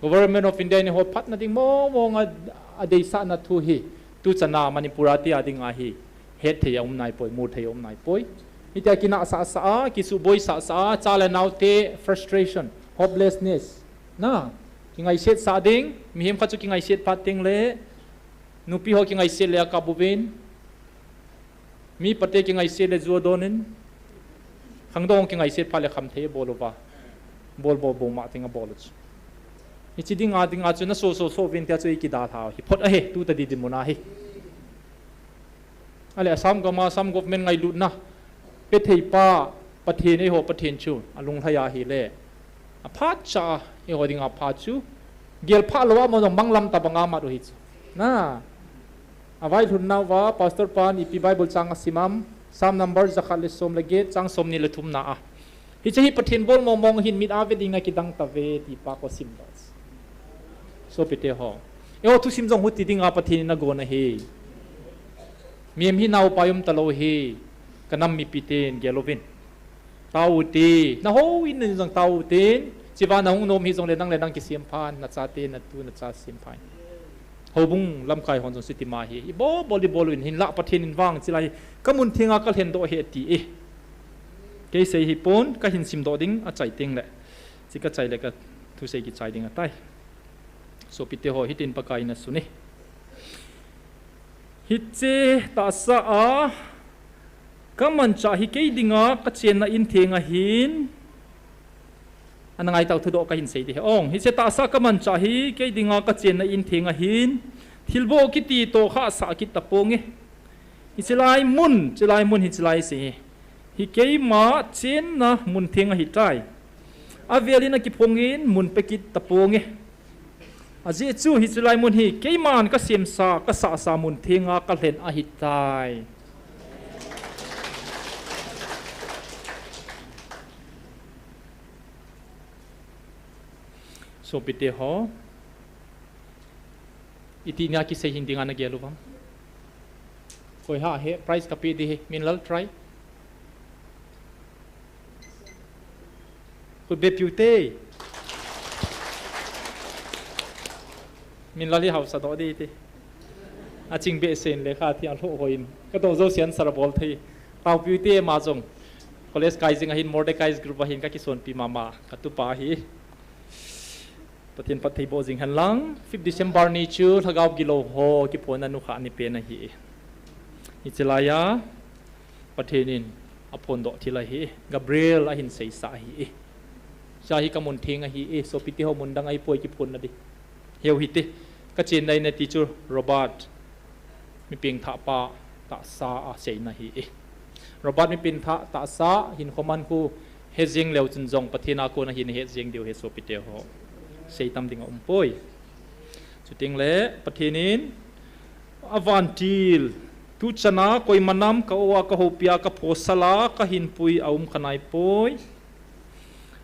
Government of India in eiho phatna ding mong mong a, adeisahna thu hi, tuchan a Manipur a tia ding ahi, het thei a um naipoi, mu thei a um naipoi. Hitia kinahsah sah a, kisuhboi sah sah a, cha le nao te frustration, hopelessness. Na, kingaiset sah ding, mihem khat chu kingaiset phat ding le, nupi ho kingaiset le akap uvin, mi pate kingaiset le ju adon in, khangdong kingaiset phat le khamthei abol uva. Bol bol bol ma ting abol u chu. Hichi dinga dinga chu na so so so uvin tia chu i kidalha u hi phot ahi, tu tadi dinmun a hi. Ale Assam gam a Assam government ngailutna, pethei pa, Pathen eiho Pathen chu, alunglhai ahile. Aphat cha, eiho dinga phat chu. Gel phat lou a mo jong manglam tabanga mat u hi chu. Na, a vailhun nauva, Pastor pan ipi Bible chang asim am, Psalm number jakhat le som le get, chang somni le thumna a. Hiche hi Pathen bol mong mong hin mit a ve ding a kidang tave ti pa ko sim doh. Sopite ho. Eiho thusim jong huti dinga Pathen in agon ahi. Mihem hi naopa um talou hi, ka nam mipiten gel uvin. Tao ute, na houin in jong tao ute, chua na hung nom hi jongle nang le nang kisem phan, na chate, na tu, na cha sem phan. Houbung lamkai hon jong chuti ma hi, i bol bol, i bol uvin hinlah Pathen in vang chilai, ka mun thenga ka lhen doh ahi ati e. Kei sei hi pon, ka hin sim doh ding, achai teng le. Chi ka chai le ka thusei kichai ding ahitai. Sopite ho, hitin Pakai in asun e. Hiche tahsa a ka manchah hi kei dinga ka chenna in theng ahin. Ana ngai tau, thudoh ka hin sei ding ahi. Ong, hiche tahsa ka manchah hi kei dinga ka chenna in theng ahin. Thilboh kiti toh khah sah kit taponge. Hiche lai mun, hiche lai mun, hiche lai sei hi. Hi keima chenna mun theng ahitai. Avel in akiphongin mun pe kit taponge. Ajeh chu hiche lai mun hi keiman ka semsa, ka sahsa mun thenga ka lhen ahitai. Sopite ho. Iti nia kisei hin dinga na gel uvem. Koi ha he, prize ka pe ding ahi, Minlal try. Khut be piu te. Minlal hi hausa doh ding te. Aching behseh in lekha thi a lhoh hoi in. Ka doh jouse answer abol thei. Tao piu te ama jong. College kai jing ahin Mordecai's group ahin ka kisonpi mama. Ka tupa ahi. Pathen phatthei boh jing hen lang, fifth December ni chu lhagao gilou ho kiphonna nukhah ni pen ahi. Hiche lai a, Pathen in aphondoh thil ahi, Gabriel ahin seisa ahi. Hiche hi ka mun theng ahi, sopite ho mun dang ahipoi kiphonna ding. Heu hite, ka chenna in ati chu Robert. Mi pengthah pa tahsa a seina ahi e. Robert mi pengthah tahsa hin khoman khu hejeng leu chun jong Pathen a kona hin hejeng diu ahi sopite ho. Sei tam ding aumpoi. Chuteng le Pathen in avantil tuchan a koima nam ka o a ka houpi a ka phosal a ka hinpui aum kha naipoi.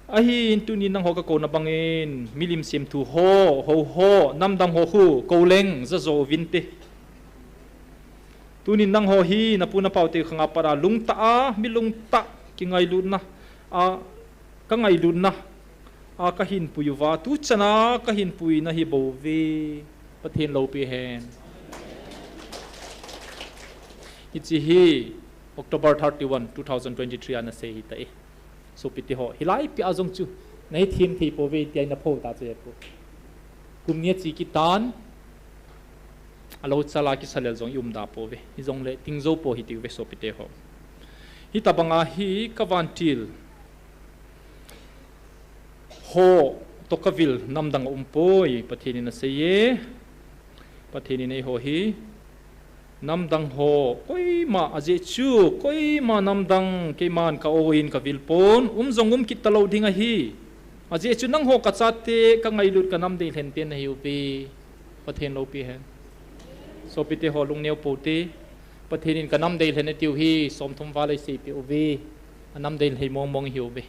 Ahin tuni nangho ka kona bangin, milim semthu ho, hou ho, namdang ho khu, kou leng, jajo uvinte. Tuni nangho hi, napu napau te khanga pat a, lungtah a, mi lungtah, kingailutna, a, ka ngailutna, a, ka hinpui uva, tuchan a, ka hinpuina hi bou ve, Pathen loupi hen. Hiche hi, October thirty-one, two thousand twenty-three a nasei ahitai. Sopite ho, hilai pia jong chu, nahi them thei pouve, tia ina pho ta chu e pu. Kum ni achi kitan, alou chala kisalel jong i umda pouve, hijongle ting jou pou hitiuve sopite ho. Hitabanga hi ka vantil ho toh ka vil namdang aumpoi, Pathen in asei e. Pathen in eiho hi, namdang ho, koima, ajeh chu, koima namdang, keiman ka o in ka vil pon, um jong um kit talou ding ahi. Ajeh chu nangho ka chate, ka ngailut ka nam deilhen te nahiuve. Pathen loupi hen. Sopite ho lungneo pou te, Pathen in ka nam deilhen atiu hi, somthum val eiseipeh uve. Anam deilhen mong mong ihiuve.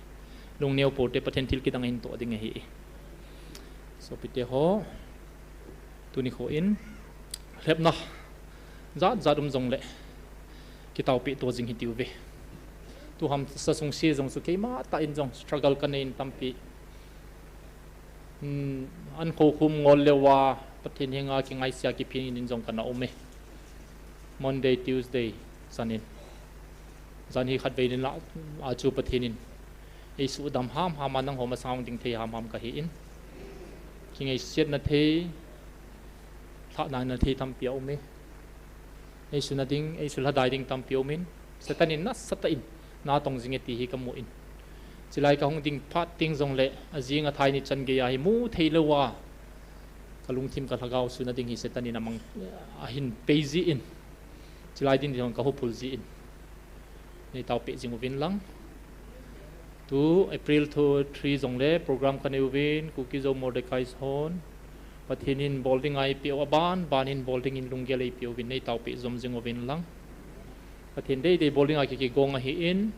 Lungneo pou te, Pathen thil kidang ahin toh ding ahi. Sopite ho. Tuni kho in, lhepna jat jat um jongle, kitaopeh to jing hitiuve. Tu hamsa sungse jong chu keima tah in jong struggle kanei in tampi. Hmm, an khokhum ngol leuva, Pathen henga kingaisea kiphin in jong kana um e. Monday, Tuesday, chan in. Jan hi khatvei in la, a chu Pathen in. Eisudam hamham a nangho masang ding thei hamham kahi in. Kingaisetna thei, lhahnana thei tampi aum e. Eisuna ding, eisulhadai ding tampi aum in. Satan in nasatah in, natong jing e ti hi kamu in. Chilai kahung ding phat teng jongle, ajing athai ni chan geiya hi mu thei louva. Ka lungthim ka lhagao suna ding hi Satan in amang, ahin pei ji in. Chilai din ding kahung phul ji in. Neitaopeh jing uvin lang. Tu April thu three jongle program kanei uvin, Kuki-Zo Mordecai's hon. Pathen in bol ding eipeh u, aban ban in bol ding in lunggel eipeh uvin, neitaopi jom jing uvin lang. Pathen deidei bol ding a kikigong ahin,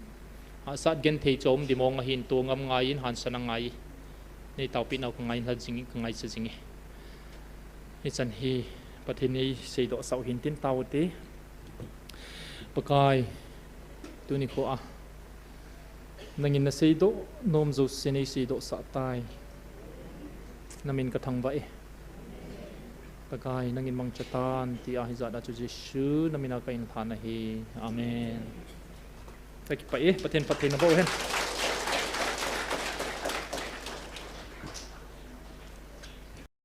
hahsat genthei chom dimong ahin, tongam ngai in, hansan angai. Neitaopi nau kangai lha jing, kangaisa jing e. Hichan hi Pathen in eiseidoh sah u hintin, tao ute. Pakai, tuni kho a nangin naseidoh nom jouse neiseidoh sah tai. Namin kathangvah e. Pakai, nangin mangcha tan, tia hijat a chu Jesu namin a kahin lhan ahi. Amen. Kakipah e, Pathen phatthei naboh hen.